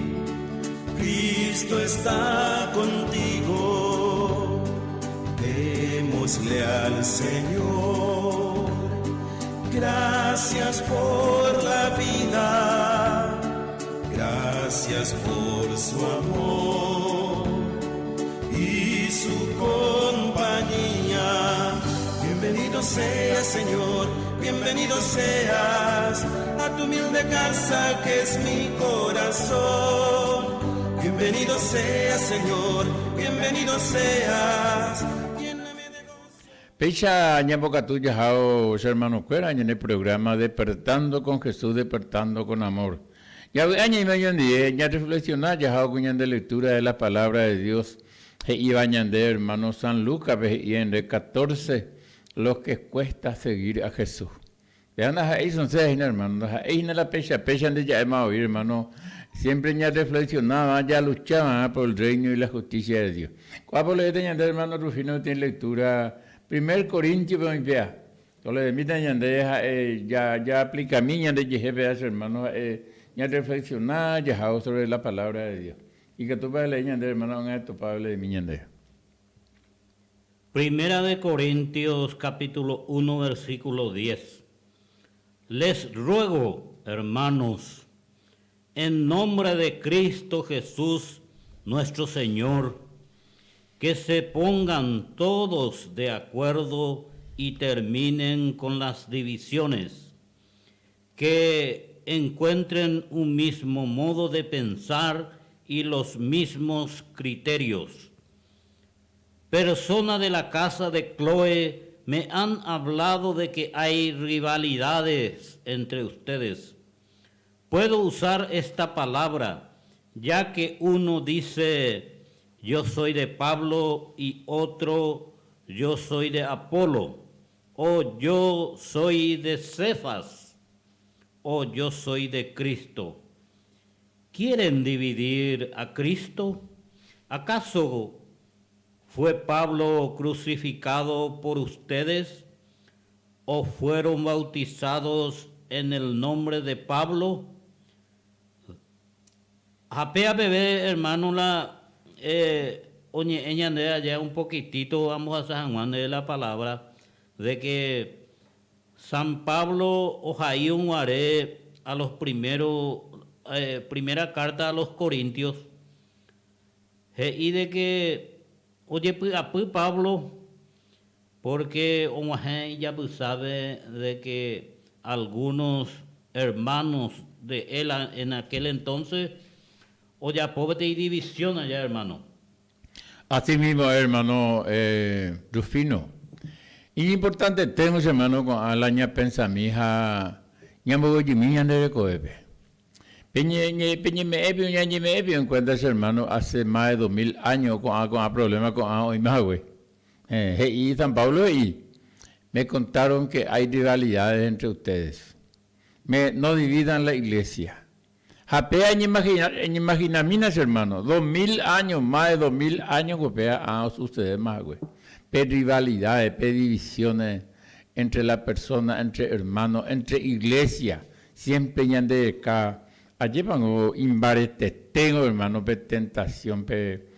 Cristo está contigo. Démosle al Señor gracias por la vida, gracias por su amor y su compañía. Bienvenido seas, Señor, bienvenido seas a tu humilde casa que es mi corazón. Bienvenido seas, Señor, bienvenido seas. Lléname de gozo. Péicha ñambokatu jahao che hermanokuéra ñane programa Despertando con Jesús, Despertando con Amor. Javy'a ñaime oñondive ñarreflexiona jahao ko ñande lectura de la Palabra de Dios he'íva ñande hermano San Lucas-pe he'i en 14 lo que cuesta seguir a Jesús. Péva ndaha'éi sonséa hína hermano, ndaha'éi hína la péicha péicha nde ja'éma voi hermano, siempre ñarreflexionáva, jaluchava'erã por el reino y la justicia de Dios. Ko'ápe oleéta ñande hermano Rufino peteĩ lectura primer Corintios-pe oĩ péva. Toleemíta ñande ha'e jaaplikami ñande jehe péva che hermano ha'e ñarreflexiona jahávo sobre la palabra de Dios. Ikatúpa elee ñande hermano ág̃a etopa oleemi ñande. Primera de Corintios capítulo 1 versículo 10. Les ruego, hermanos, en nombre de Cristo Jesús nuestro Señor, que se pongan todos de acuerdo y terminen con las divisiones, que encuentren un mismo modo de pensar y los mismos criterios. Persona de la casa de Cloe me han hablado de que hay rivalidades entre ustedes. Puedo usar esta palabra, ya que uno dice yo soy de Pablo y otro yo soy de Apolo, o yo soy de Cefas, o yo soy de Cristo. ¿Quieren dividir a Cristo? ¿Acaso fue Pablo crucificado por ustedes? ¿O fueron bautizados en el nombre de Pablo? Ha péa peve, hermano, la oñe'ẽ ñande allá un poquitito ambohasa hag̃ua ndéve la palabra de que San Pablo ohai og̃uare a los primero primera carta a los Corintios he'i de que ojepy'apy Pablo Pórke og̃uahẽ ijapysápe de ke algúnos ermános de él en aquel entónse ojapo peteĩ división aja, ermáno. Así mismo, ermáno Rufino. Iñimportanteténgo che ermáno ko'ã la ñapensami ha ñamboguejymi ñande rekovépe. Peñeme'ẽpi ñañeme'ẽpi en cuenta che ermáno hace más de 2000 años ko'ã ko'ã problema ko'ã oĩma hague. He'i San Pablo he'i, Me contaron que hay rivalidades entre ustedes. Me, no dividan la iglesia. Ha péa eñeimaginamína che hermano, 2000 años, más de 2000 años ko péa ha osucedéma hague. Pe rivalidades, pe divisiones entre la persona, entre hermano, entre iglesia, siempre ñande reka ajépango imbareteténgo hermano pe tentación, pe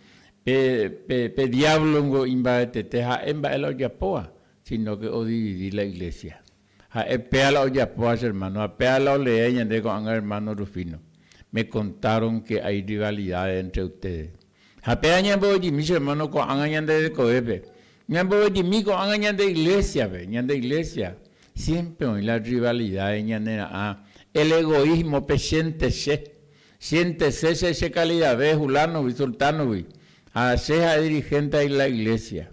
Pe, pe, pe diablo ngo imbaretete ha'e mba'e la ojapóva, sino que odividi la iglesia. Ha'e péa la ojapóva che hermano, ha péa la olee ñande ko'ág̃a hermano Rufino. Me contaron que hay rivalidades entre ustedes. Ha péa ñamboyejymi che hermano ko'ág̃a ñande rekovépe. Ñamboyejymi ko'ág̃a ñande iglesia-pe, ñande iglesia. Siempre oĩ la rivalidades ñanera'ã, el egoísmo pe chénte che. Siéntese che che calidad-ve hulánogui, sultánogui, ha che ha'e dirigente de la iglesia.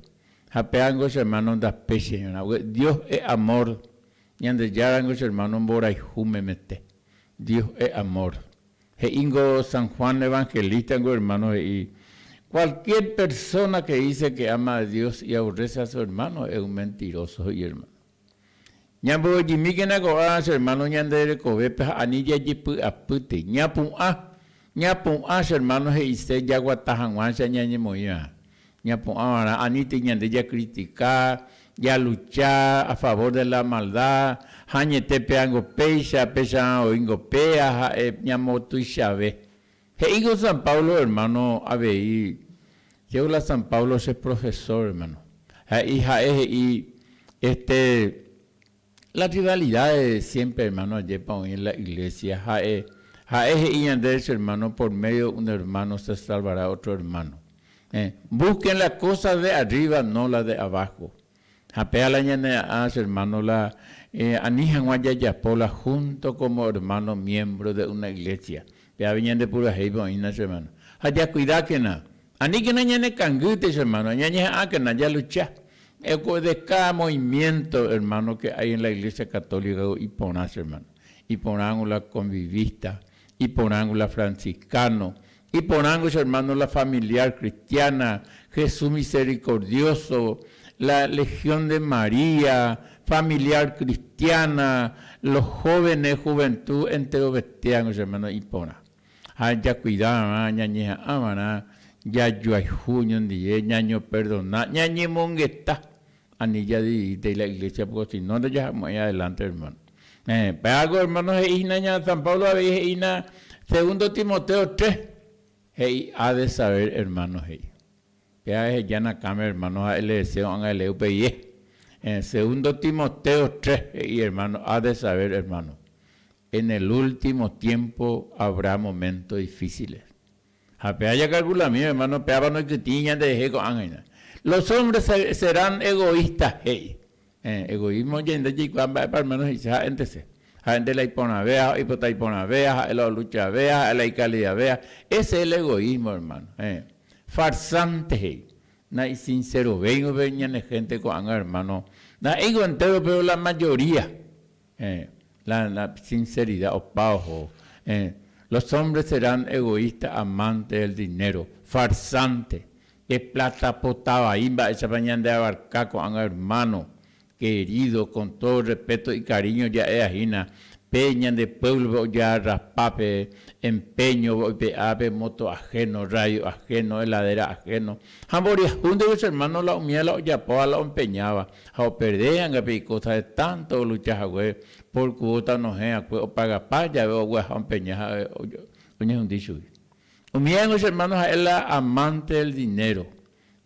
Ha péango che hermano ndapéicha ñorã, porque Dios es amor. Ñandejárango che hermano mborayhu memete. Dios es amor. He'íngo San Juan Evangelista-ngo hermano he'i, Cualquier persona que dice que ama a Dios y aborrece a su hermano es un mentiroso, he'i hermano. Ñamboyejymíkena ko'ág̃a che hermano ñande rekovépe ha ani jajepy'apýtei. Ñapu'ã, ñapu'ã che hermano he'ise jaguata hag̃uáicha ñañemoĩva. Ñapu'ã va'erã anítei ñande jakritika, jalucha a favor de la maldad, ha añete péango péicha, péicha oĩngo péa ha'e ñamotuichave. He'íko San Pablo hermano avei, Chéko la San Pablo che profesor hermano. He'i ha'e he'i este la rivalidades siempre hermano ajépa oĩ en la iglesia ha'e ha'e he'i ñandéve che hermano por medio un hermano se salvará otro hermano. Busquen la cosa de arriba no la de abajo. Ha péa la ñanea'ã che hermano la ani hag̃ua jajapo la junto como hermano miembro de una iglesia. Péape ñande purahéipe oĩna che hermano. Ha jakuidákena, aníkena ñanekangýte che hermano, ñañeha'ãkena jalucha. De cada movimiento hermano que hay en la iglesia católica iporã che hermano. Iporãngo la convivista, iporãngo la franciscano, Iporãngo che hermano la familiar cristiana, Jesús misericordioso, la Legión de María, familiar cristiana, los jóvenes, juventud enterovetéango che hermano iporã. Ha jakuida va'erã, ñañeha'ã va'erã jajoayhu oñondive, ñañoperdona, ñañemongeta, ani jadividítei la iglesia porque si no ndajahamo'ãi adelante hermano. Pe algo hermano he'i hína ña San Pablo avei he'i hína segundo Timoteo 3 he'i ha de saber hermano he'i. Péva eheja nakãme hermano ha ele deseo ág̃a ele upei Segundo Timoteo 3 he'i hermano ha de saber hermano en el último tiempo habrá momentos difíciles. Ha péva jakalkulami hermano péva noikytĩri ñanderehe ko'ág̃a hína. Los hombres serán egoístas he'i. Egoísmo ñande jaikuaa mba'épa hermano he'ise ha'éntese. Ha'énte la iporãvéa, oipota iporãvéa, ha'e la oluchavéa, ha'e la ikalidavéa. Ese es el egoísmo hermano. Farsante he'i. Naisinserovéingo pe ñane hénte ko'ág̃a ermáno. Ndaha'éingo entéro péro la majoría. La la sinceridad opa oho. Los hombres serán egoístas, amantes del dinero, farsantes. Pe plata pota vai mba'éichapa ñande abarca ko'ág̃a ermáno. Querido, con todo respeto y cariño ja'éva hína, pe ñande pueblo-pe ojearraspa pe empeño oipe'a pe moto ajeno, radio ajeno, heladera ajeno, ha mboriahúnte che hermano la umíva la ojapóva la ompeñáva, ha operde anga pe ikosa de tanto olucha hague por cuota onohẽ akue opagapa jave ogueha ompeña ha oñehundi chugui. Umíva ningo che hermano ha'e la amante del dinero.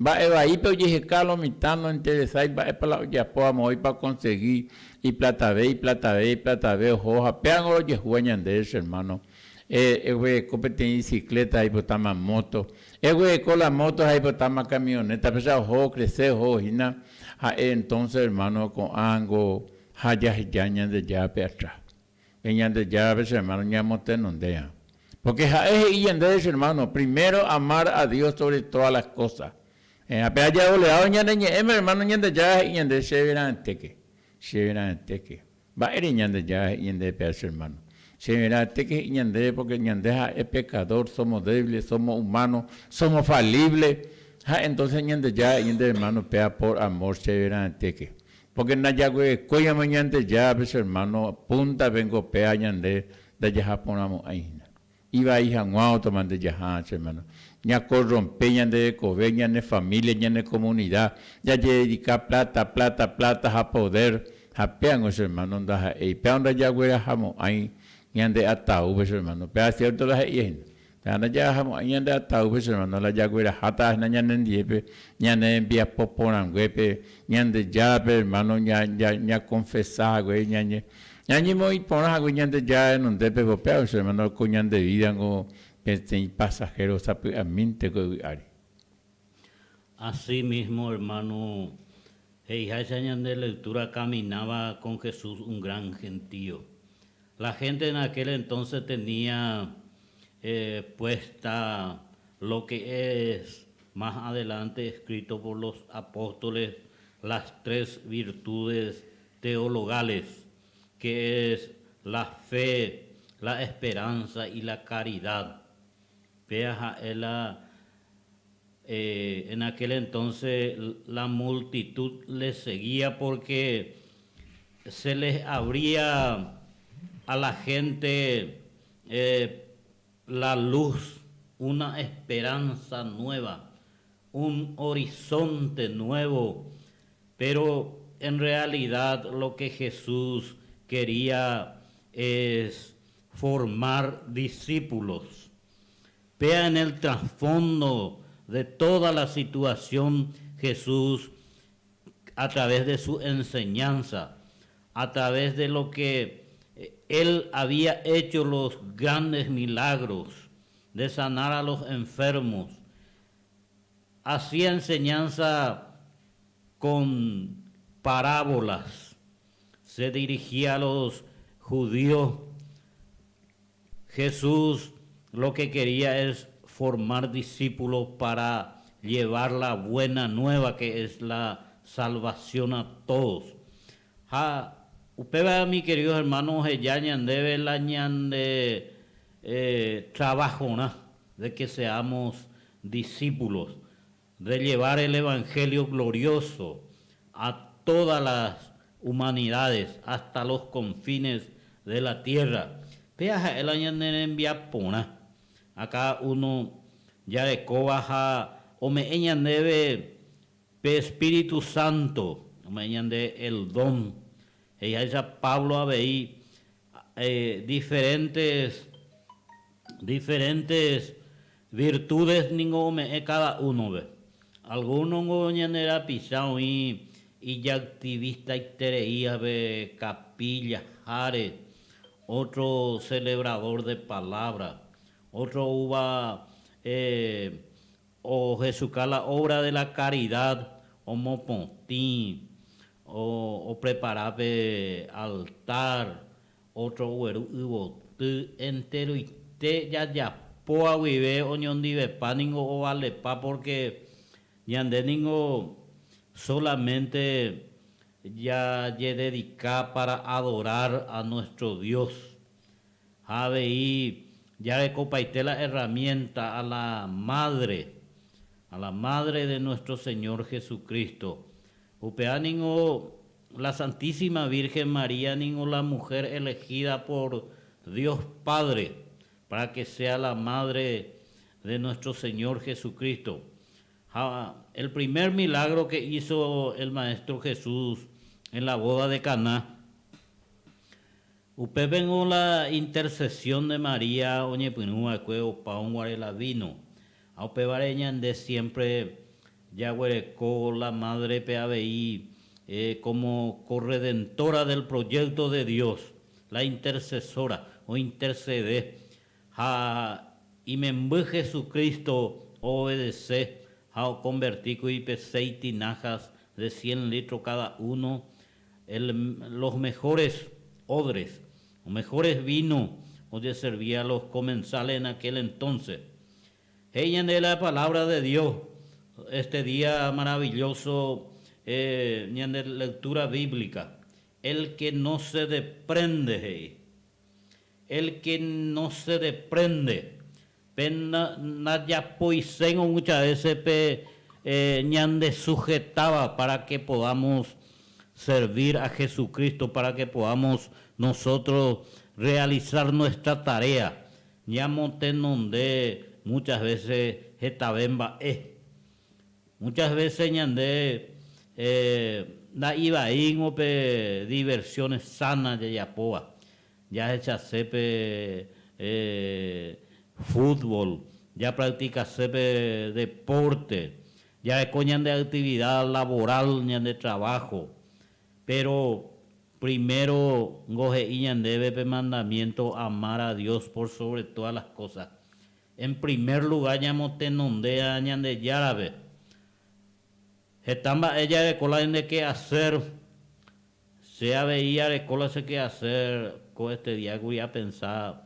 Mba'e vaípe ojeheka lo mitã nointeresái mba'épa la ojapóva moõipa okonsegi iplatave, iplatave, iplatave oho ha péango rojehúva ñandéve che hermano. Eguereko peteĩ bicicleta ha ipotáma moto. Eguereko la moto ha ipotáma camioneta. Péicha oho okrese oho hína ha'e entonces hermano ko'ãngo ha jaheja Ñandejárape atrás. Pe Ñandejárape che hermano ñamotenondéa. Porque ha'e he'i ñandéve che hermano, primero amar a Dios sobre todas las cosas. Ha pe ajaoleávo ñane ñe'ẽme hermano Ñandejára he'i ñandéve chéve raẽtéke, chéve raẽtéke. Mba'ére Ñandejára he'i ñandéve péva che hermano? Chéve raẽtéke he'i ñandéve porque ñande ha'e pecador, somos débiles, somos humanos, somos falibles. Ha entonces Ñandejára he'i ñandéve hermano péva por amor chéve raẽtéke. Pórke ndajaguerekóiramo Ñandejárape che ermáno, púntape niko péva ñande ndajaha porãmo'ãi hína. Ivai hag̃ua otoma nde jaha, che ermáno. Ñakorrompe ñande rekove, ñane família, ñane komunida, jajededika pláta, pláta, pláta ha podér, ha pévango che ermáno ndaha'éi. Péva ndajaguerahamo'ãi ñande ataúpe, che ermáno. Péva siérto la he'íva hína. Péva ndajahamo'ãi ñande ataúpe, che hermano, la jagueraháta hína ñanendiépe, ñane rembiapo porãnguépe, Ñandejárape, hermano, ñakonfesa hague, ñañemoĩ porã hague Ñandejára renondépe, ko péva, che hermano, ko ñande vida-ngo peteĩ pasajero sapy'amínte ko yvy ári. Así mismo, hermano, he'iháicha ñande lectura caminaba con Jesús un gran gentío. La gente en aquel entonces tenía eh, puesta lo que es más adelante escrito por los apóstoles, las tres virtudes teologales, que es la fe, la esperanza y la caridad. Vea la, eh, en aquel entonces la multitud le seguía porque se les abría a la gente eh, la luz, una esperanza nueva, un horizonte nuevo, pero en realidad lo que Jesús quería es formar discípulos. Vea en el trasfondo de toda la situación Jesús a través de su enseñanza, a través de lo que eh, él había hecho los grandes milagros de sanar a los enfermos, hacía enseñanza con parábolas, se dirigía a los judíos. Jesús lo que quería es formar discípulos para llevar la buena nueva que es la salvación a todos. Ha upéva mi queridos hermanos oheja ñandéve la ñande eh, trabajorã de que seamos discípulos, de llevar el evangelio glorioso a todas las humanidades hasta los confines de la tierra. Péa ha'e la ñane rembiaporã. Acá uno jarekóva ha ome'ẽ ñandéve pe Espíritu Santo, ome'ẽ ñande el don. He'iháicha Pablo avei diferentes diferentes virtudes ningo ome'ẽ cada uno-pe. Alguno-ngo ñande rapicha oĩ ijactivistaitereívape capilla háre, otro celebrador de palabra, otro oúva Ohechuka la obra de la caridad omopotĩ, oprepara pe altar, ótro ogueru yvoty, enteroite jajapóva guive oñondivepa ningo ovalepa pórke Ñande ningo solamente jajededika para adorar a nuestro Dios. Ha avei jarekopaite la herramienta a la Madre, a la Madre de nuestro Señor Jesucristo. Upéva ningo la Santísima Virgen María ningo la mujer elegida por Dios Padre para que sea la Madre de nuestro Señor Jesucristo. Ha el primer milagro que hizo el Maestro Jesús en la boda de Caná, upépengo la intercesión de María oñepyrũ va'ekue opa oguare la vino. Ha upévare ñande siempre jaguereko la Madre-pe avei como corredentora del proyecto de Dios, la intercesora, ointercede ha imemby Jesucristo oobedece ha oconvertíkuri pe seis tinajas de cien litros cada uno el los mejores odres, los mejores vino ojeservía los comensales en aquel entonces. He'i ñande la palabra de Dios este día maravilloso ñande lectura bíblica, El que no se deprende, he'i. El que no se deprende. Pe ndajapoiséirõ muchas veces pe ñandesujetáva para que podamos servir a Jesucristo, para que podamos nosotros realizar nuestra tarea. Ñamotenonde muchas veces hetave mba'e. Muchas veces ñande nda'ivaíngo pe diversiones sanas jajapóva. Jahechase pe fútbol, japracticase pe deporte, jareko ñande actividad laboral, ñande trabajo. Pero primero ngo he'i ñandéve pe mandamiento amar a Dios por sobre todas las cosas. En primer lugar ñamotenondea Ñandejárape. Heta mba'e jareko la ñande quehacer. Che avei areko la che quehacer ko este día kuri apensa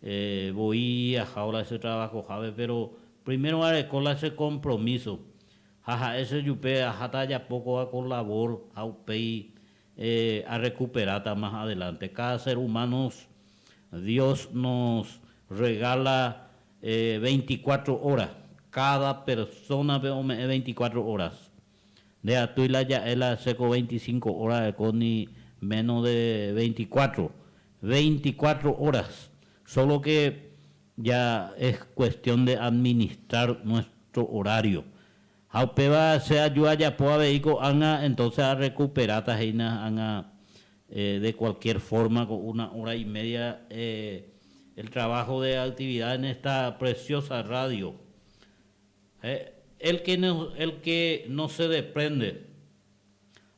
voi ahávo la che trabajohápe, pero primero areko la che compromiso ha ha'e che jupe aháta ajapo kóva ko labor ha upéi arrecuperáta más adelante. Cada ser humano Dios nos regala 24 horas, cada persona-pe ome'ẽ 24 horas. Nde atýi la ja'e la che ko 25 horas areko ni menos de 24, 24 horas. Solo que ya es cuestión de administrar nuestro horario. Ha upéva che aju ajapo avei ko'ág̃a, entonces arrekuperáta hína ág̃a de cualquier forma ko una hora y media el trabajo de actividad en esta preciosa radio. El que no, el que no se desprende.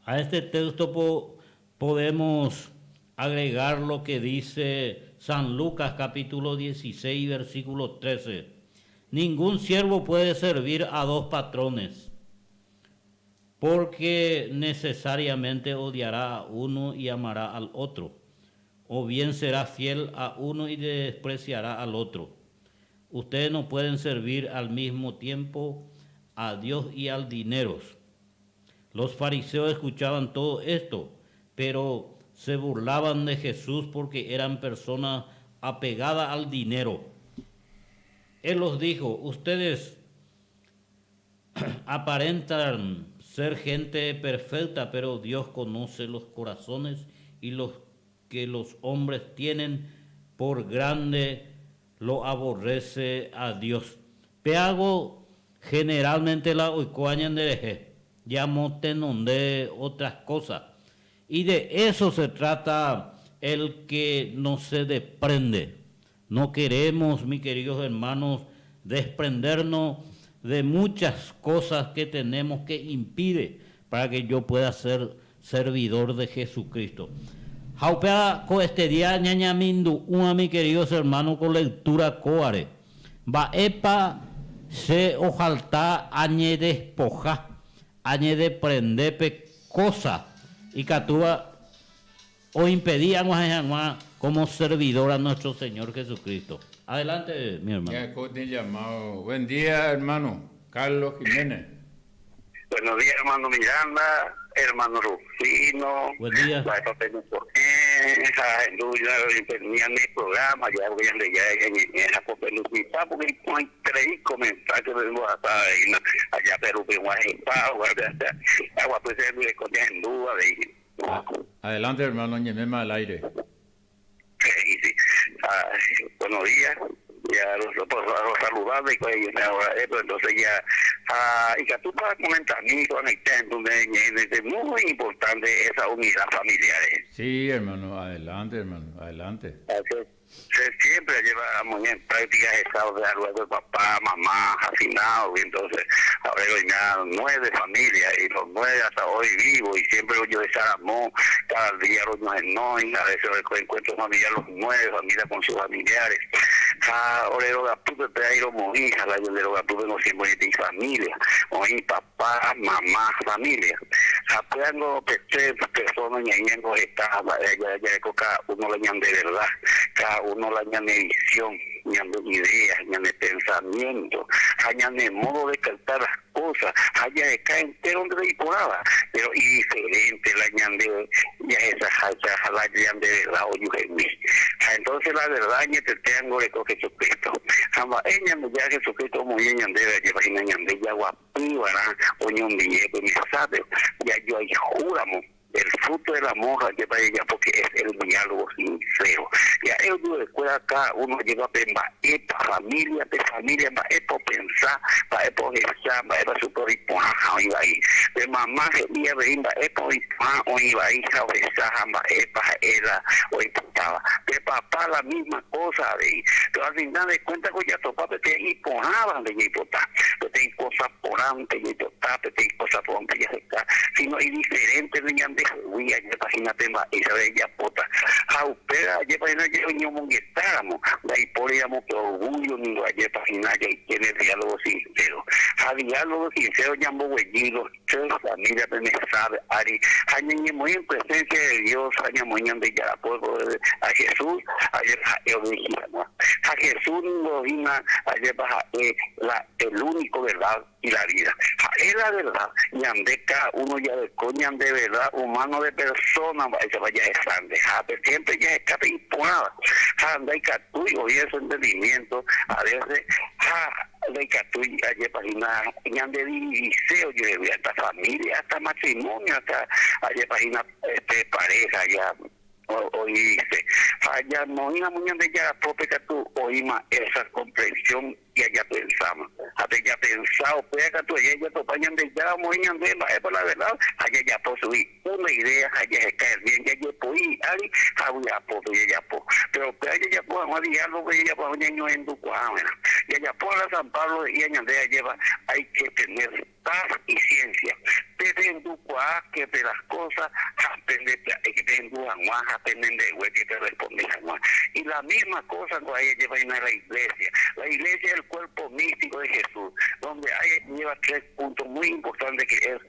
A este texto podemos agregar lo que dice San Lucas capítulo 16 versículo 13. Ningún siervo puede servir a dos patrones, porque necesariamente odiará a uno y amará al otro, o bien será fiel a uno y despreciará al otro. Ustedes no pueden servir al mismo tiempo a Dios y al dinero. Los fariseos escuchaban todo esto, pero se burlaban de Jesús porque eran personas apegadas al dinero. Él los dijo, ustedes aparentan ser gente perfecta, pero Dios conoce los corazones y los que los hombres tienen por grande lo aborrece a Dios. Péago generalmente la oikóva ñanderehe, ñamotenonde otras cosas. Y de eso se trata el que no se desprende. No queremos, mis queridos hermanos, desprendernos de muchas cosas que tenemos que impide para que yo pueda ser servidor de Jesucristo. Ha upéva ko este día ñañamindu'ũva, mis queridos hermanos, ko lectura kóvare. Mba'épa che ojalta añedespoja, añedeprende pe cosa ikatúva oimpedi ag̃uahẽ hag̃ua como servidor a nuestro Señor Jesucristo. Adelante, mi hermano. Ya, llamado. Buen día, hermano. Carlos Jiménez. Buenos días, hermano Miranda, hermano Rufino. Buen día. Mba'épa penepo'ẽ ha ahendu ñane programa ya porque Ñandejára ñañe'ẽ ha ko pelukuipa porque iporãiterei ko mensaje pembohasa hína allá Perú-pe g̃uahẽpa aguapy che rembireko ñahendu avei. Adelante hermano, ñaiméma al aire. Sí, sí. Ah, buenos días. Ya los, los, los saludaba y pues, ahora, pero entonces ya, ah, y que tú para comentar, entonces, es muy importante esa unidad familiar. Sí, hermano, adelante, hermano, adelante. Se siempre lleva muy en práctica esa de luego papá, mamá, hacinado, y entonces, a ver, hoy ya 9 familias, y los 9 hasta hoy vivos, y siempre yo desarmó, cada día los no, y a veces encuentro familiar, los 9 familias con sus familiares. Ah, orero gapupe, pe ahí lo morí, a la yo de gapupe no siempre de familia, oí papá, mamá, familia. Apoyando pe persona y ahí en está, ya, ya, ya, cada uno le ñan de verdad, cada uno la ñan de visión, ñan de ideas, ñan de pensamiento, ñan de modo de cantar las cosas, allá de cada entero donde de por pero y diferente la ñan de, ya esa, esa, la ñan de verdad, o yo Entonces la verdad, ñe te tengo de con Jesucristo. Jamba, ella me ya Jesucristo muy bien ñan de, ya imagina ñan de, ya guapí, ¿verdad? O ñan de, ya, pues, me sabe, ya yo ahí juramos. El fruto del amor lleva ella porque es el diálogo sincero. Ya ellos de escuela acá uno lleva pe epa familia, pe familia, pa epo pensar, pa epo gesar, pa epo super y poja, iba ahí. De mamá que día de imba epo y poja, o iba ahí, ja, o gesar, ja, epa, era, o imputaba. De papá la misma cosa, de pero al final de cuentas, pues ya topa, pe te impojaban de impotar, pe te cosa por antes, y topa, pe te cosa por antes, ya se está. Sino hay diferentes de ñande, uy, ayer página tema, esa de ella pota. Jaupera, ayer página, yo ño monguetáramos, de ahí por digamos que orgullo, ni ayer página, ya tiene diálogo sincero. A diálogo sincero, ñambo huellilo, tres familias de me sabe, ari, añe muy en presencia de Dios, añe muy en de Yarapuerco, a Jesús, ayer, a, yo dije, ¿no? A Jesús, no, hina, ayer baja, la, el único verdad y la vida. Es la verdad, ñande cada uno ya de coña de verdad, humano de persona, vaya, vaya es grande, ja, pero siempre ya escape imponada, ja, anda y catuy, oye ese entendimiento, a veces, ja, anda y catuy, ayer página, ñande diviseo, yo le voy hasta familia, hasta matrimonio, hasta ayer página, este, pareja, ya, hoy dice, allá no, y la muñeca de ya, pope que tú oíma esa comprensión y allá pensamos. Hasta ya pensado, pues acá tú, allá ya topañan de ya, moñan de, va, es por la verdad, allá ya por subir una idea, allá se cae bien, ya yo por ahí, ahí, ya por, ya ya por. Pero pues allá ya por, a diálogo, ya ya por, ya no en tu cuadro, ya ya por la San Pablo y allá de lleva, hay que tener paz y ciencia. Pero en tu cuadro, que de las cosas, aprende, hay que tener tu agua, aprende de güey, que te responde agua. Y la misma cosa que ahí lleva en la iglesia. La iglesia es el cuerpo místico de Jesús, donde ahí lleva 3 puntos muy importantes que es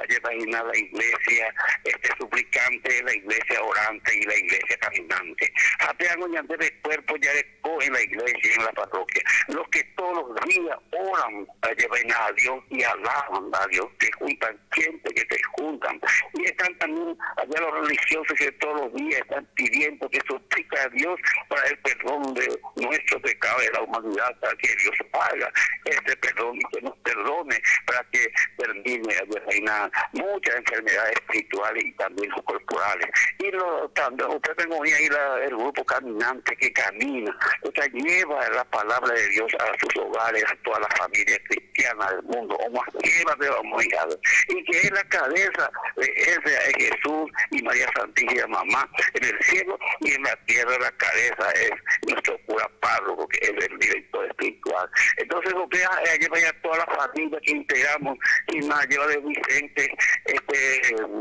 lleva en la iglesia, este suplicante, la iglesia orante y la iglesia caminante. Apenas ya debe cuerpo ya de co en la iglesia y en la parroquia. Los que todos los días oran, llevan a Dios y alaban a Dios, que juntan gente, que se juntan. Y están también allá los religiosos que todos los días están pidiendo que suplica a Dios para el perdón de nuestro pecado de la humanidad, para que Dios haga este perdón y que nos perdone, para que termine de reinar muchas enfermedades espirituales y también corporales. Y lo, también, usted tengo ahí la, el grupo caminante que camina, o sea, lleva la palabra de Dios a sus hogares, a toda la familia cristiana del mundo, o más lleva de la humanidad. Y que es la cabeza de ese es Jesús y María Santísima Mamá en el cielo y en la tierra la cabeza es nuestro cura párroco, que es el director espiritual. Entonces, lo que lleva ya toda la familia que integramos y más lleva de diferentes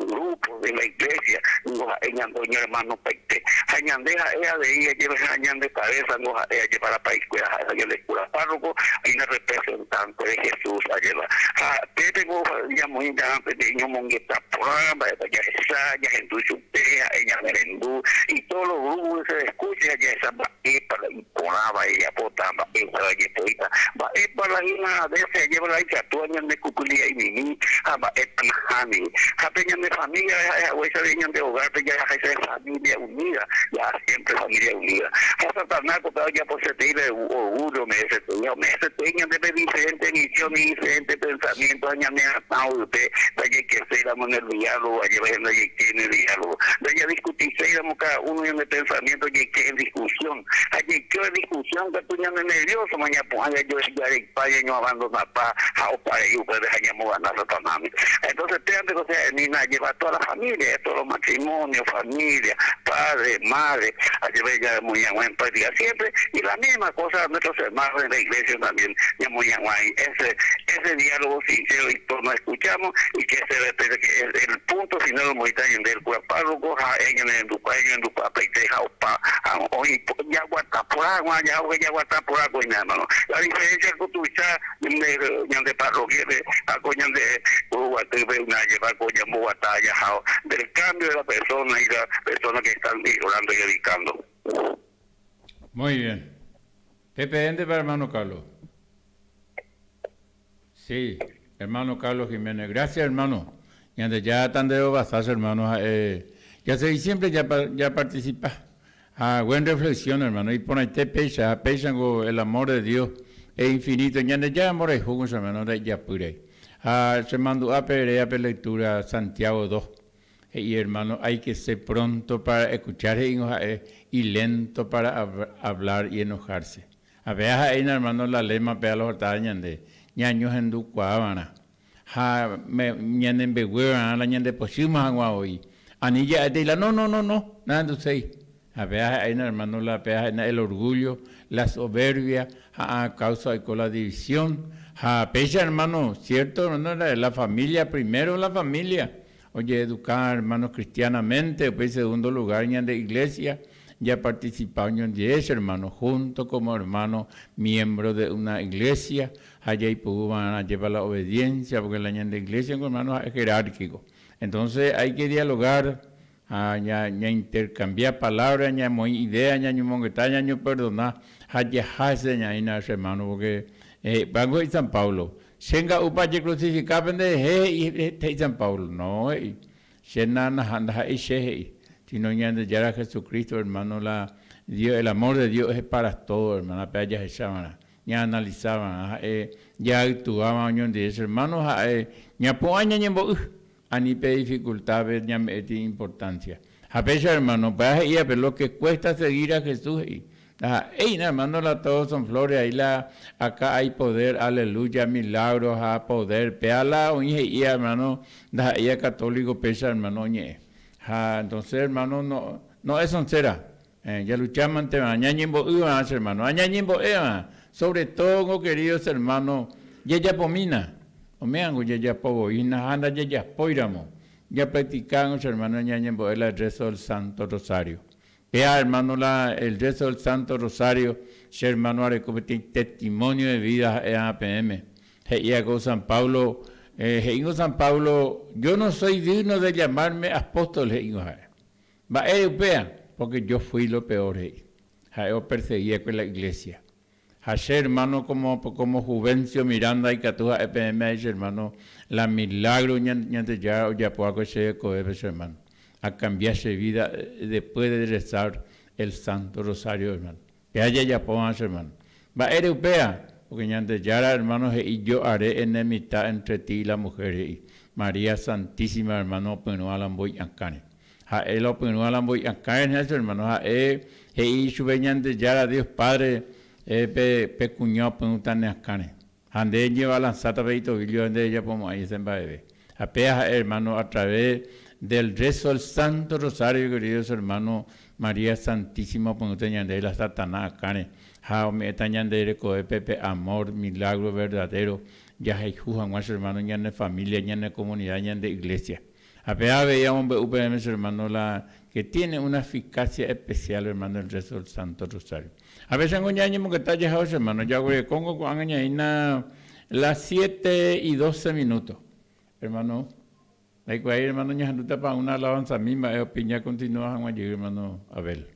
grupos de la iglesia, doña hermano Paite, añandeja ella de ella lleva añan de cabeza, no ella lleva la país, ella le cura párroco, hay una representante de Jesús a llevar. Ah, Pepe, ya muy pequeño mongueta por ya esa, ya gente supea, ella merendú, y todos los grupos se escuchan, ya esa va para y poraba, ella potamba, esa va Mba'épa la hína a vése ajépa la ikatúva ñande kupylia'imimi ha mba'épa nahániri. Ha pe ñane família ha'e haguéicha avei ñande ogárpe jahaháicha de família unída, jaha siémpre família unída. Ha Satanás ko péva ojaposeteĩ pe orgúllo ome'ẽseteĩ ha ome'ẽseteĩ ñandépe diferénte visión ni diferénte pensamiénto ha ñane akã ovype ndajaikeséiramo en el diálogo, ajépa he'i ndajaike en el diálogo. Ndajadiskutiséiramo káda uno ñane pensamiénto jaike en diskusión. Ha jaike en diskusión katu ñane nerviósoma ñapu'ã jajoejareipa, ñañoabandonapa ha opa rei upépe ha ñamogana Satanáme. Entonces péante ko che ha'emína ajépa toda la familia, todos los matrimonios, familia, padre, madre, ajépa ñamoĩ hag̃ua en práctica siempre y la misma cosa nuestros hermanos en la iglesia también ñamoĩ hag̃ua ese, ese diálogo sincero y todos nos escuchamos y que se respete que es el punto final omoĩta ñande el cura párroco ha'e ñanerendukuaa ñarendukuaapaite ha opa ha oĩ jaguata porã hag̃ua jahávo jaguata porã ko'ág̃a hermano la diferencia ko tuicha ñande parroquia-pe ha ko ñande Kuruguatýpe una jepa ko ñamboguata jahávo del cambio de la persona y la persona que están orando y dedicando. Muy bien. Pepe-éntepa hermano Carlos. Sí, hermano Carlos Jiménez. Gracias, hermano. Ñandejára tanderovasa, hermano, ha'e ya se siempre ya, ya participa. Ha buen reflexión, hermano. Iporãite péicha, ha péichango el amor de Dios es infinito. Ñandejára mborayhu, hermano, ndaijapýrai. Ha chemandu'a pe eréva pe lectura Santiago 2. He'i hermano, hay que ser pronto para escuchar, he'ingo ha'e, y lento para hablar y enojarse. Ha péa ha'éina hermano la lema péa lo faltaba ñande, ñañohendukuaa va'erã. Ha ñane mbegue va'erã la ñande pochýma hag̃ua voi. Ani ja'étei la no, no, no, no, nahenduséi. Ha péa ha'éina hermano la péa ha'éina el orgullo, la soberbia ha a causa oiko la división. Ha péicha hermano, cierto hermano la, la familia primero la familia ojeeduka hermano cristianamente, upéi segundo lugar ñande iglesia ya participa oñondive hermano junto como hermano miembro de una iglesia ha jaipuru va'erã lleva la obediencia porque la ñande iglesia hermano es jerárquico. Entonces hay que dialogar, ha ña, ña intercambiar palabras, ñamoĩ idea, ñañomongeta, ñañoperdona, ha jaha ese ñaína hermano porque eh, banco y San Pablo, chénga'úpa jecrucificar penderehe he'i San Pablo, no he'i, che ndaha'éi che he'i, sino Ñandejára Jesucristo hermano la Dios, el amor de Dios es para todos hermano, péa jahechava'erã, ñaanalizava'erã, ha'e jaytuáva oñondive hermano, ha'e ñapu'ã ñañembo'y, ani pe dificultad-pe ñame'ẽti importancia. Ha péicha hermano, péa he'ívape lo que cuesta seguir a Jesús he'i. Ndaha'éina hermano la todos son flores, ahí la acá hay poder, aleluya, milagros ha poder, péa la oĩ he'íva hermano, ndaha'éiva católico péicha hermano oñe'ẽ. Ha entonces hermano no, no es soncera, eh, jaluchámante va'erã, ñañembo'y va'erã che hermano, ha ñañembo'e va'erã, sobre todo queridos hermanos, jajapomína, oméango jajapo voína ha ndajajapóiramo, japracticángo che hermano ñañembo'e la rezo del Santo Rosario. Péa hermano la el rezo del Santo Rosario, che hermano areko peteĩ testimonio de vida ha'e peẽme. He'i ko San Pablo, eh, he'ingo San Pablo, yo no soy digno de llamarme apóstol, he'ingo ha'e. Mba'e upéa, porque yo fui lo peor, he'i. Ha'e operseguía con la iglesia. Ha che hermano como, como Juvencio Miranda ikatu ha'e peẽme che hermano la milagro Ñandejára ojapo che rekovépe che hermano. A cambiar che vida después de rezar el Santo Rosario hermano. Péa jajapóva che hermano. Mba'ére upéa? Porque Ñandejára hermano he'i yo haré enemistad entre ti y la mujer he'i. María Santísima hermano opyrũa la mbói akãre. Ha'e la opyrũa la mbói akãre che hermano ha'e he'i chupe Ñandejára Dios Padre eh, pe, pe kuña opyrũta ne akãre. Ha nde ñebalanzáta pe itobillo nde japomo'ãi ese mba'eve. Ha péa ha'e hermano a través del rezo del Santo Rosario, queridos hermanos, María Santísima opyrũta ñande la Satanás akãre. Ha ome'ẽta ñande rekovépe pe amor, milagro verdadero, jahayhu hag̃ua che hermano ñane familia, ñane comunidad, ñande iglesia. Ha péa avei amombe'u peẽme che hermano la que tiene una eficacia especial hermano el rezo del Santo Rosario. A veces ñañemongeta jahao che hermano, jaguerekóngo ko'ág̃a ñaína las 7 y 12 minutos. Hermano, ndaikuaái hermano ñahendútapa una alabanza mba'e opiña continúa hag̃ua jey hermano Abel.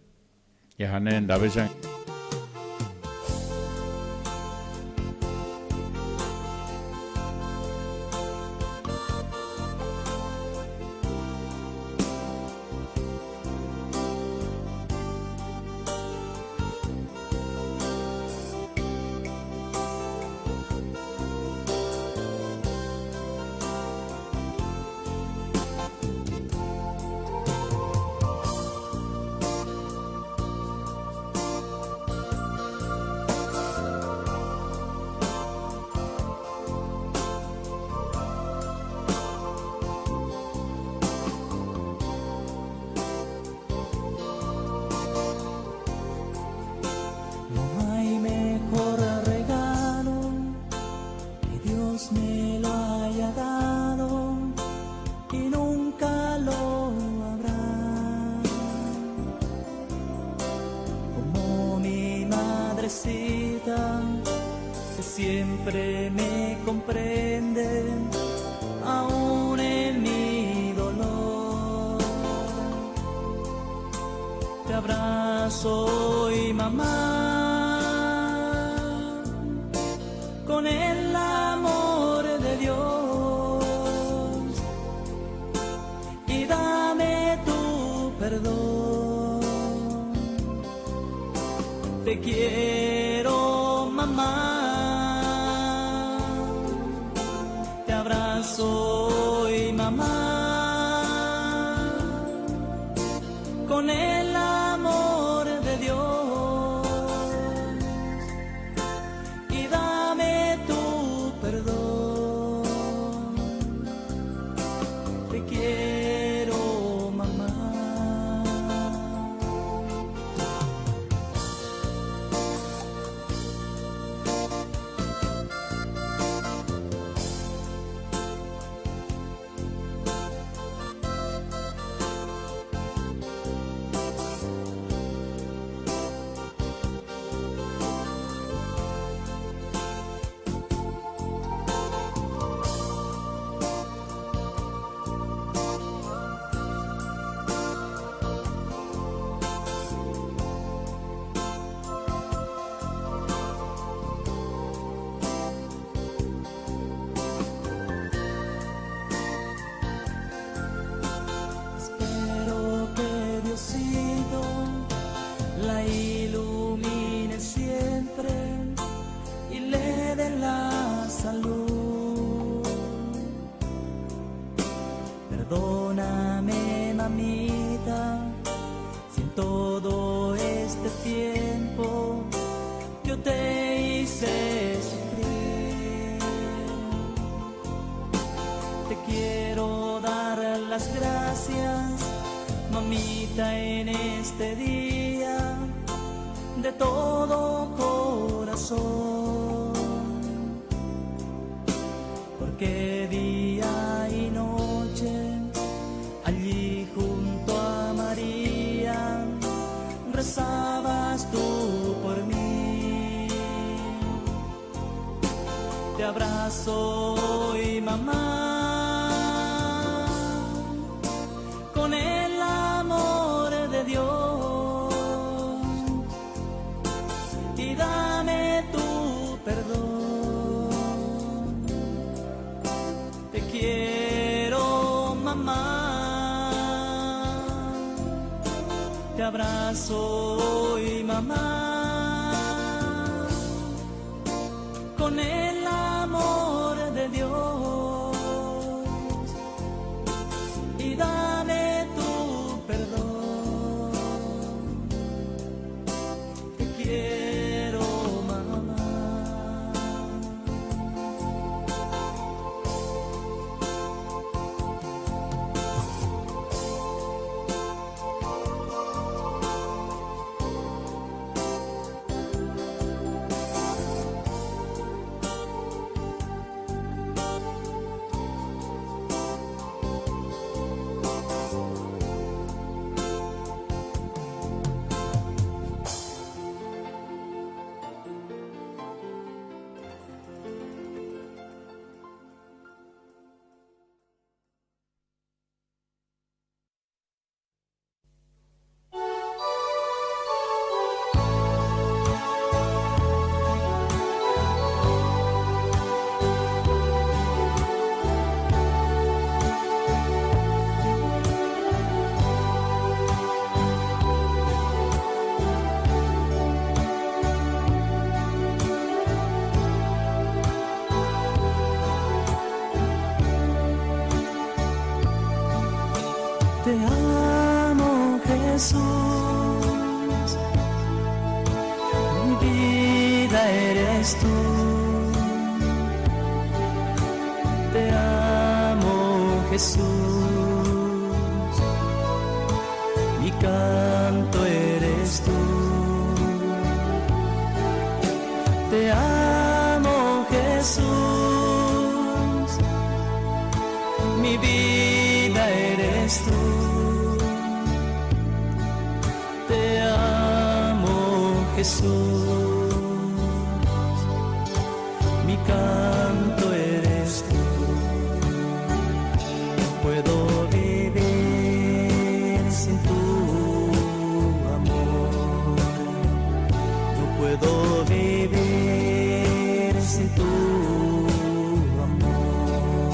Jahane rendápe che. Madrecita, que siempre me comprende, aún en mi dolor. Te abrazo hoy, mamá, con el amor de Dios y dame tu perdón. Te quiero, mamá. Te abrazo hoy, mamá. Con el amor de Dios y dame tu perdón. Te quiero, mamá. Espero que Diosito la ilumine siempre y le dé la salud. Perdóname, mamita, si en todo este tiempo yo te hice sufrir. Te quiero dar las gracias, mamita, en este día, de todo corazón. Porque día y noche, allí junto a María, rezabas tú por mí. Te abrazo hoy, mamá, con el amor de Dios y dame tu perdón. Te quiero, mamá. Te abrazo hoy, mamá, con el amor de Dios y dame tu perdón. Te quiero, mamá. Te amo, Jesús, mi vida eres tú. Te amo, Jesús, mi canto eres tú. Te amo, Jesús, mi vida eres tú. Te amo, Jesús. puedo vivir sin tu amor.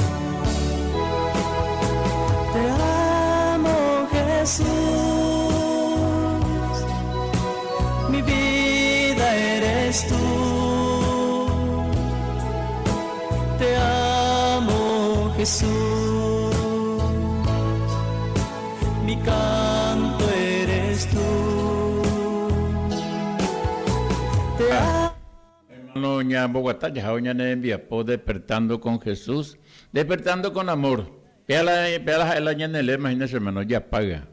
Te amo Jesús, mi vida eres tú. Te amo Jesús, mi canto eres tú. Te amo. Hermano, ñamboguata jahávo ñane rembiapo Despertando con Jesús, Despertando con Amor. Péa la, péa la ha'e la ñane lema hína che hermano, japaga.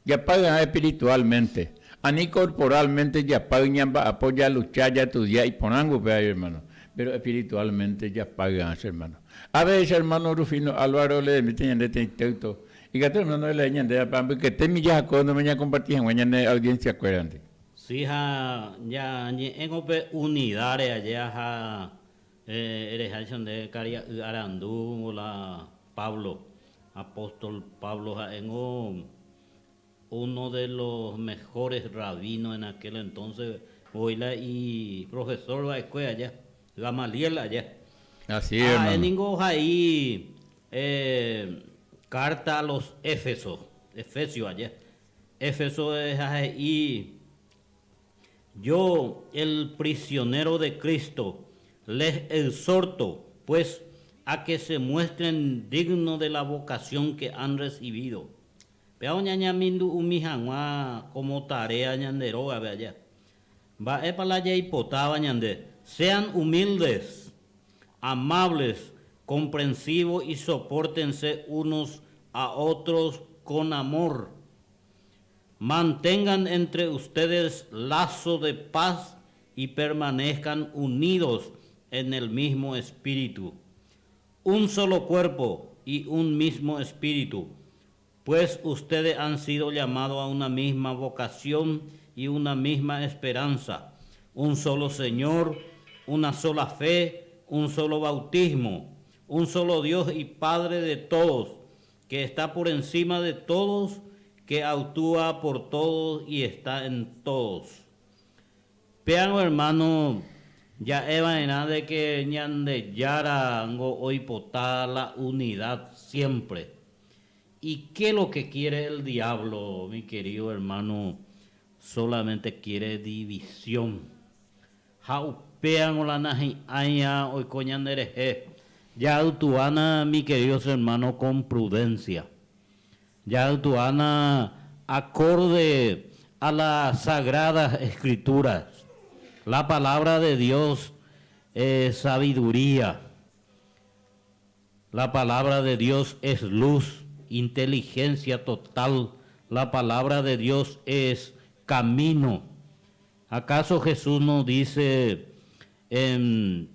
Japaga espiritualmente. Ani corporalmente japáy ñamba'apo, jalucha, jatudia, iporãngo upéva hermano, pero espiritualmente japaga che hermano. Avei che hermano Rufino Álvaro leemíta ñande teĩ texto. Ikatu hermano elee ñande apa mbykyetemi jahakóvo ndéma ñakomparti hag̃ua ñane audiencia kuérandi. Si ha ñañe'ẽko pe unidad-re aje ha ereháicha nde karia'y arandu la Pablo, apóstol Pablo ha'éngo uno de los mejores rabinos en aquel entonces voi la iprofesor va'ekue aja, Gamaliel aja. Así es, Ha ha'e hermano. ningo ohai carta a los Éfesos, Efesios aja. Éfeso ha he'i, Yo, el prisionero de Cristo, les exhorto, pues, a que se muestren dignos de la vocación que han recibido. Péva oñañamindu'umi hag̃ua como tarea ñande rógape aja. Mba'épa la jaipotáva ñande? Sean humildes, amables, comprensivos y sopórtense unos a otros con amor. Mantengan entre ustedes lazo de paz y permanezcan unidos en el mismo espíritu. Un solo cuerpo y un mismo espíritu, pues ustedes han sido llamados a una misma vocación y una misma esperanza, un solo Señor, una sola fe, un solo bautismo, un solo Dios y Padre de todos, que está por encima de todos, que actúa por todos y está en todos. Péango hermano, ja'e va'erã de que Ñandejára ngo oipota la unidad siempre. Y qué lo que quiere el diablo, mi querido hermano, solamente quiere división. Ha upéango la nahi'ãiha oiko ñanderehe. Ja'ytuána, mi queridos hermanos, con prudencia. Ja'ytuána acorde a las sagradas escrituras. La palabra de Dios es sabiduría. La palabra de Dios es luz, inteligencia total. La palabra de Dios es camino. ¿Acaso Jesús no dice en,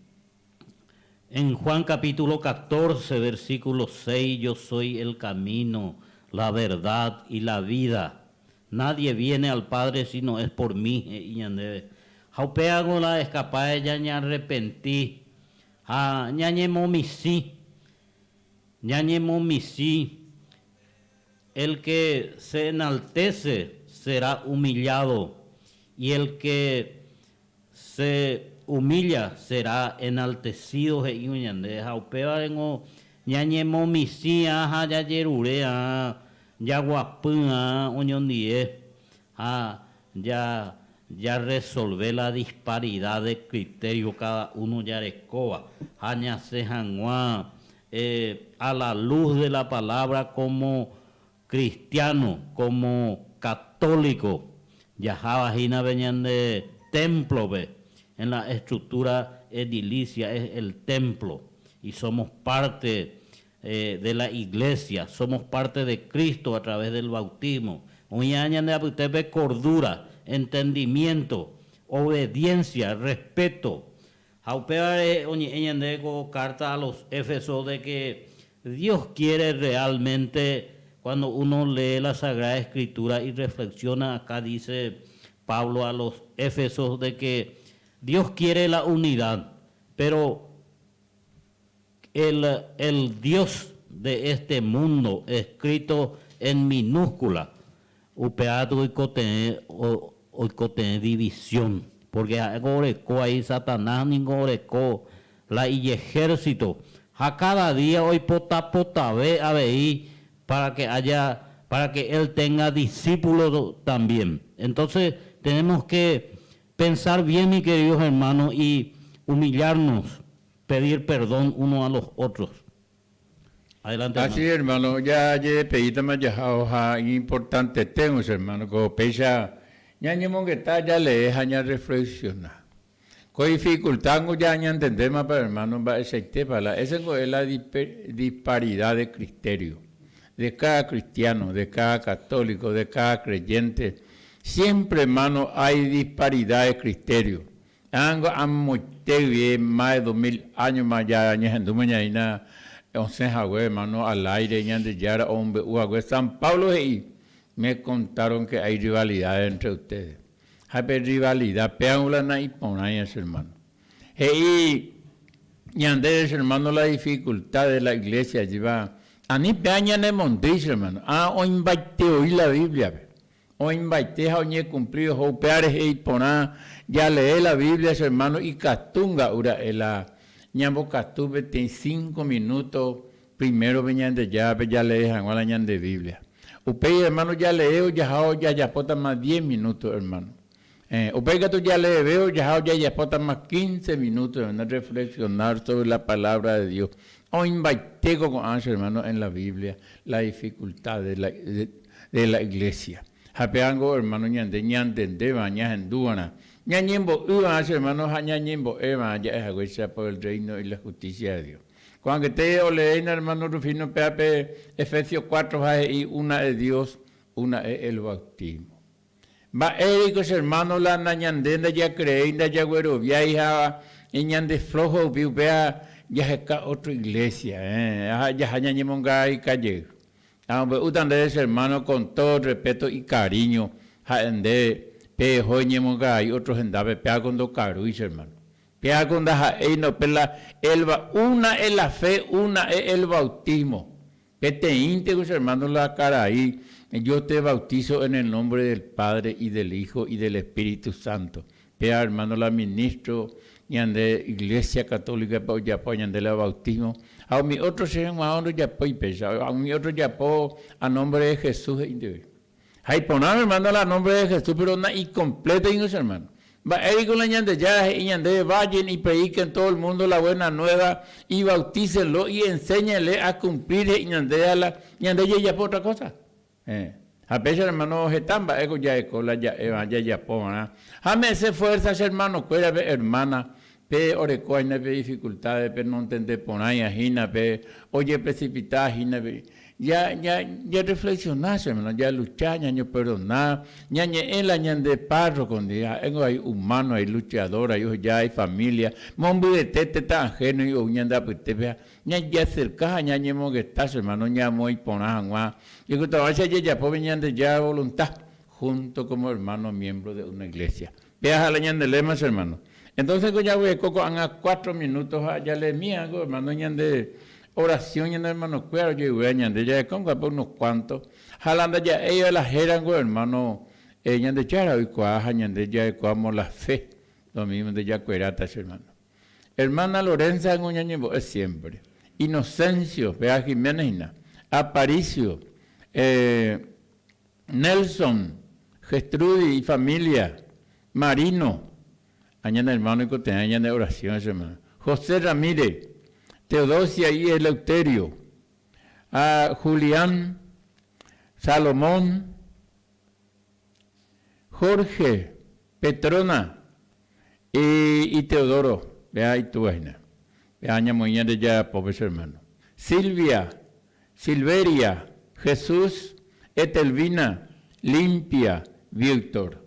en Juan capítulo 14, versículo 6, yo soy el camino, la verdad y la vida? Nadie viene al Padre si no es por mí, he'i ñandéve. Ha upévago la escapa ñañarrepenti ha ñañemomichĩ, ñañemomichĩ, El que se enaltece será humillado, y el que se humilla será enaltecido, he'i ñande. Ha upévarengo ñañemomichĩ ha jajerure ha jaguapy ha oñondive ha ja jarresolve la disparidad de criterio cada uno jarekóva ha ñasẽ hag̃ua a la luz de la palabra como cristiano, como católico, jaháva hína pe ñande templo-pe, en la estructura edilicia es el templo y somos parte de la iglesia, somos parte de Cristo a través del bautismo. Oĩ'ã ñande apytépe cordura, entendimiento, obediencia, respeto. Ha upévare oñe'ẽ ñande ko carta a los Éfesos de que Dios quiere realmente cuando uno lee la Sagrada Escritura y reflexiona acá dice Pablo a los Éfesos de que Dios quiere la unidad, pero el, el Dios de este mundo escrito en minúscula, upéva oikotevẽ, oikotevẽ división. Pórke ha'éko oreko ai Satanás ningo oreko la ijehérsito ha káda día oipotapotave avei para que haya, para que él tenga discípulos también. Entonces, tenemos que pensar bien, mis queridos hermanos, y humillarnos, pedir perdón uno a los otros. Adelante, Así, hermano. hermano, ya jepeítama jahao ha iñimportanteténgo che hermano, ko péicha ñañemongeta, jalee ha ñarreflexiona. Ko dificultad-ngo ya ñantendémapa, hermano, mba'eichaitépa la ésengo es la disparidad de criterio de cada cristiano, de cada católico, de cada creyente. Siempre, hermano, hay disparidad de criterio. Ángo amoite guive más de 2000 áñoma ya ñahendúma ñaína osẽ hague, hermano, al aire Ñandejára omombe'u hague. San Pablo he'i, Me contaron que hay rivalidades entre ustedes. Ha pe rivalidad péango la na'iporãi, che hermano. He'i ñandéve, che hermano, la dificultad de la iglesia lleva ani péa ñanemondýi, che hermano. Ha oĩmbaite voi la Biblia-pe. Oĩmbaite ha oñekumpli oho upéva rehe iporã jalee la Biblia che hermano ikatu nga'u ra'e la ñambokatu peteĩ cinco minuto primero-pe Ñandejárape jalee hag̃ua la ñande Biblia. Upéi hermano jaleévo jaha jajapótama diez minuto hermano. Upéi katu jaleevévo jaha jajapótama quince minuto hermano reflexionar sobre la palabra de Dios. Oĩmbaitéko ko'ã che hermano en la Biblia la dificultad de la de la iglesia. Ha pévango hermano ñande ñantendéva, ñahendúva'erã, ñañembo'ýva'erã che hermano ha ñañembo'éva'erã ja'e haguéicha por el reino y la justicia de Dios. Ko'ãngete oleéina hermano Rufino pévape Efesios 4 ha he'i una es Dios, una es el bautismo. Mba'éreiko che hermano la nañande ndajacreéi ndajagueroviái ha ñande flojo rupi upéva jaheka otro iglesia eh ha jaha ñañemongaika jey. Amombe'úta ndéve che hermano con todo respeto y cariño ha'e nde peho eñemongarai otro hendápe péako ndokarúi che hermano. Péako ndaha'éi no pe la el una es la fe una es el bautismo. Peteĩnte ko che hermano la karai, yo te bautizo en el nombre del Padre y del Hijo y del Espíritu Santo. Péa hermano la ministro ñande Iglesia Católica-pe ojapo ñande la bautismo ha umi otro che heg̃uarã ndojapói péicha, umi otro ojapo a nombre de Jesús he'ínte voi. Ha iporãve hermano la nombre de Jesús pero na'icompleto ningo che hermano. Mba'éiko la Ñandejára he'i ñandéve vayan y prediquen todo el mundo la buena nueva y bautícenlo y enséñenle a cumplir he'i ñandéve la ñande jajapo otra cosa. Héẽ. Ha péicha hermano heta mba'éko jaeko la ja'éva jajapo va'erã. Ha me'ẽse fuerza che hermano kuérape hermana pe oreko hína pe dificultades pe nontende porãiva hína pe ojeprecipita hína pe Ja, ja, jarreflexiona che hermano, jalucha, ñañoperdona, ñañe'ẽ la ñande párroco ndive, ha'éngo hay humano, hay luchador, hay oheja ifamilia, mombyete tetã ajeno ou ñande apytépe ha ñajeacerca ha ñañemongeta che hermano, ñamoĩ porã hag̃ua ikutavaicha jajapo pe Ñandejára voluntad junto como hermano miembro de una iglesia. Péa ha la ñande lema che hermano. Entonces ko jaguereko ko'ág̃a cuatro minutos ha jaleemíako hermano ñande oración ñane hermano-kuéra ojeguéva ñande jarekóngo unos cuantos ha la ndaja'éiva la hérango hermano Ñandejára oikuaa ha ñande jaekuaámo la fe lo mismo nde jakueráta che hermano. Hermana Lorenza ngo ñañembo'e siempre. Inocencio, péa Jiménez hína. Aparicio, Nelson, Gestrudi ifamilia, Marino, ha ñane hermano oikotevẽ ñane oración che hermano. José Ramírez, Teodosia y Eleuterio, ha Julián, Salomón, Jorge, Petrona y Teodoro, péa itúva hína. Péa ñamoĩ Ñandejára pópe che hermano. Silvia, Silveria, Jesús, Etelvina, Limpia, Víctor.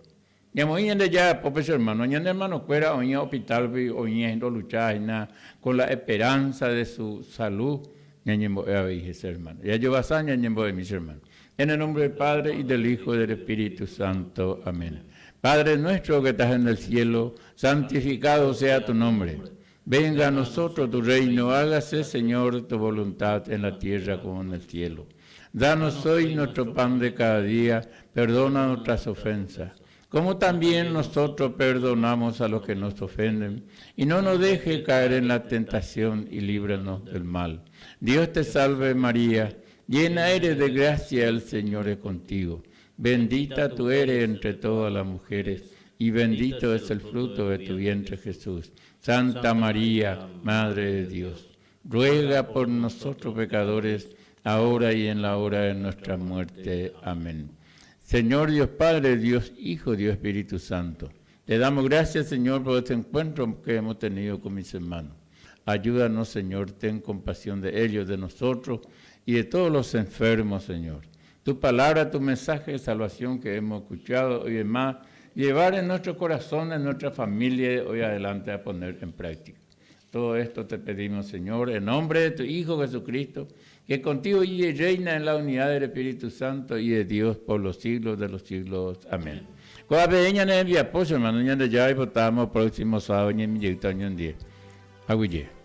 Ñamoĩ Ñandejára pópe che hermano, ñane hermano-kuéra oĩva hospital-pe oĩva hína olucha hína con la esperanza de su salud, ñañembo'e avei hese hermano. Jajovasa ñañembo'emi che hermano. En el nombre del Padre y del Hijo y del Espíritu Santo. Amén. Padre nuestro que estás en el cielo, santificado sea tu nombre. Venga a nosotros tu reino, hágase Señor tu voluntad en la tierra como en el cielo. Danos hoy nuestro pan de cada día, perdona nuestras ofensas. Como también nosotros perdonamos a los que nos ofenden, y no nos deje caer en la tentación y líbranos del mal. Dios te salve María, llena eres de gracia, el Señor es contigo. Bendita tú eres entre todas las mujeres, y bendito es el fruto de tu vientre Jesús. Santa María, Madre de Dios, ruega por nosotros pecadores, ahora y en la hora de nuestra muerte. Amén. Señor Dios Padre, Dios Hijo, Dios Espíritu Santo, te damos gracias, Señor, por este encuentro que hemos tenido con mis hermanos. Ayúdanos, Señor, ten compasión de ellos, de nosotros y de todos los enfermos, Señor. Tu palabra, tu mensaje de salvación que hemos escuchado hoy demás, llevar en nuestro corazón, en nuestra familia, hoy adelante a poner en práctica. Todo esto te pedimos, Señor, en nombre de tu Hijo Jesucristo, que contigo y reina en la unidad del Espíritu Santo y de Dios por los siglos de los siglos. Amén. Ko'ápe ñane rembiapo, che hermano, Ñandejára oipotáramo próximo sábado ñemijeyta oñondive. Aguyje.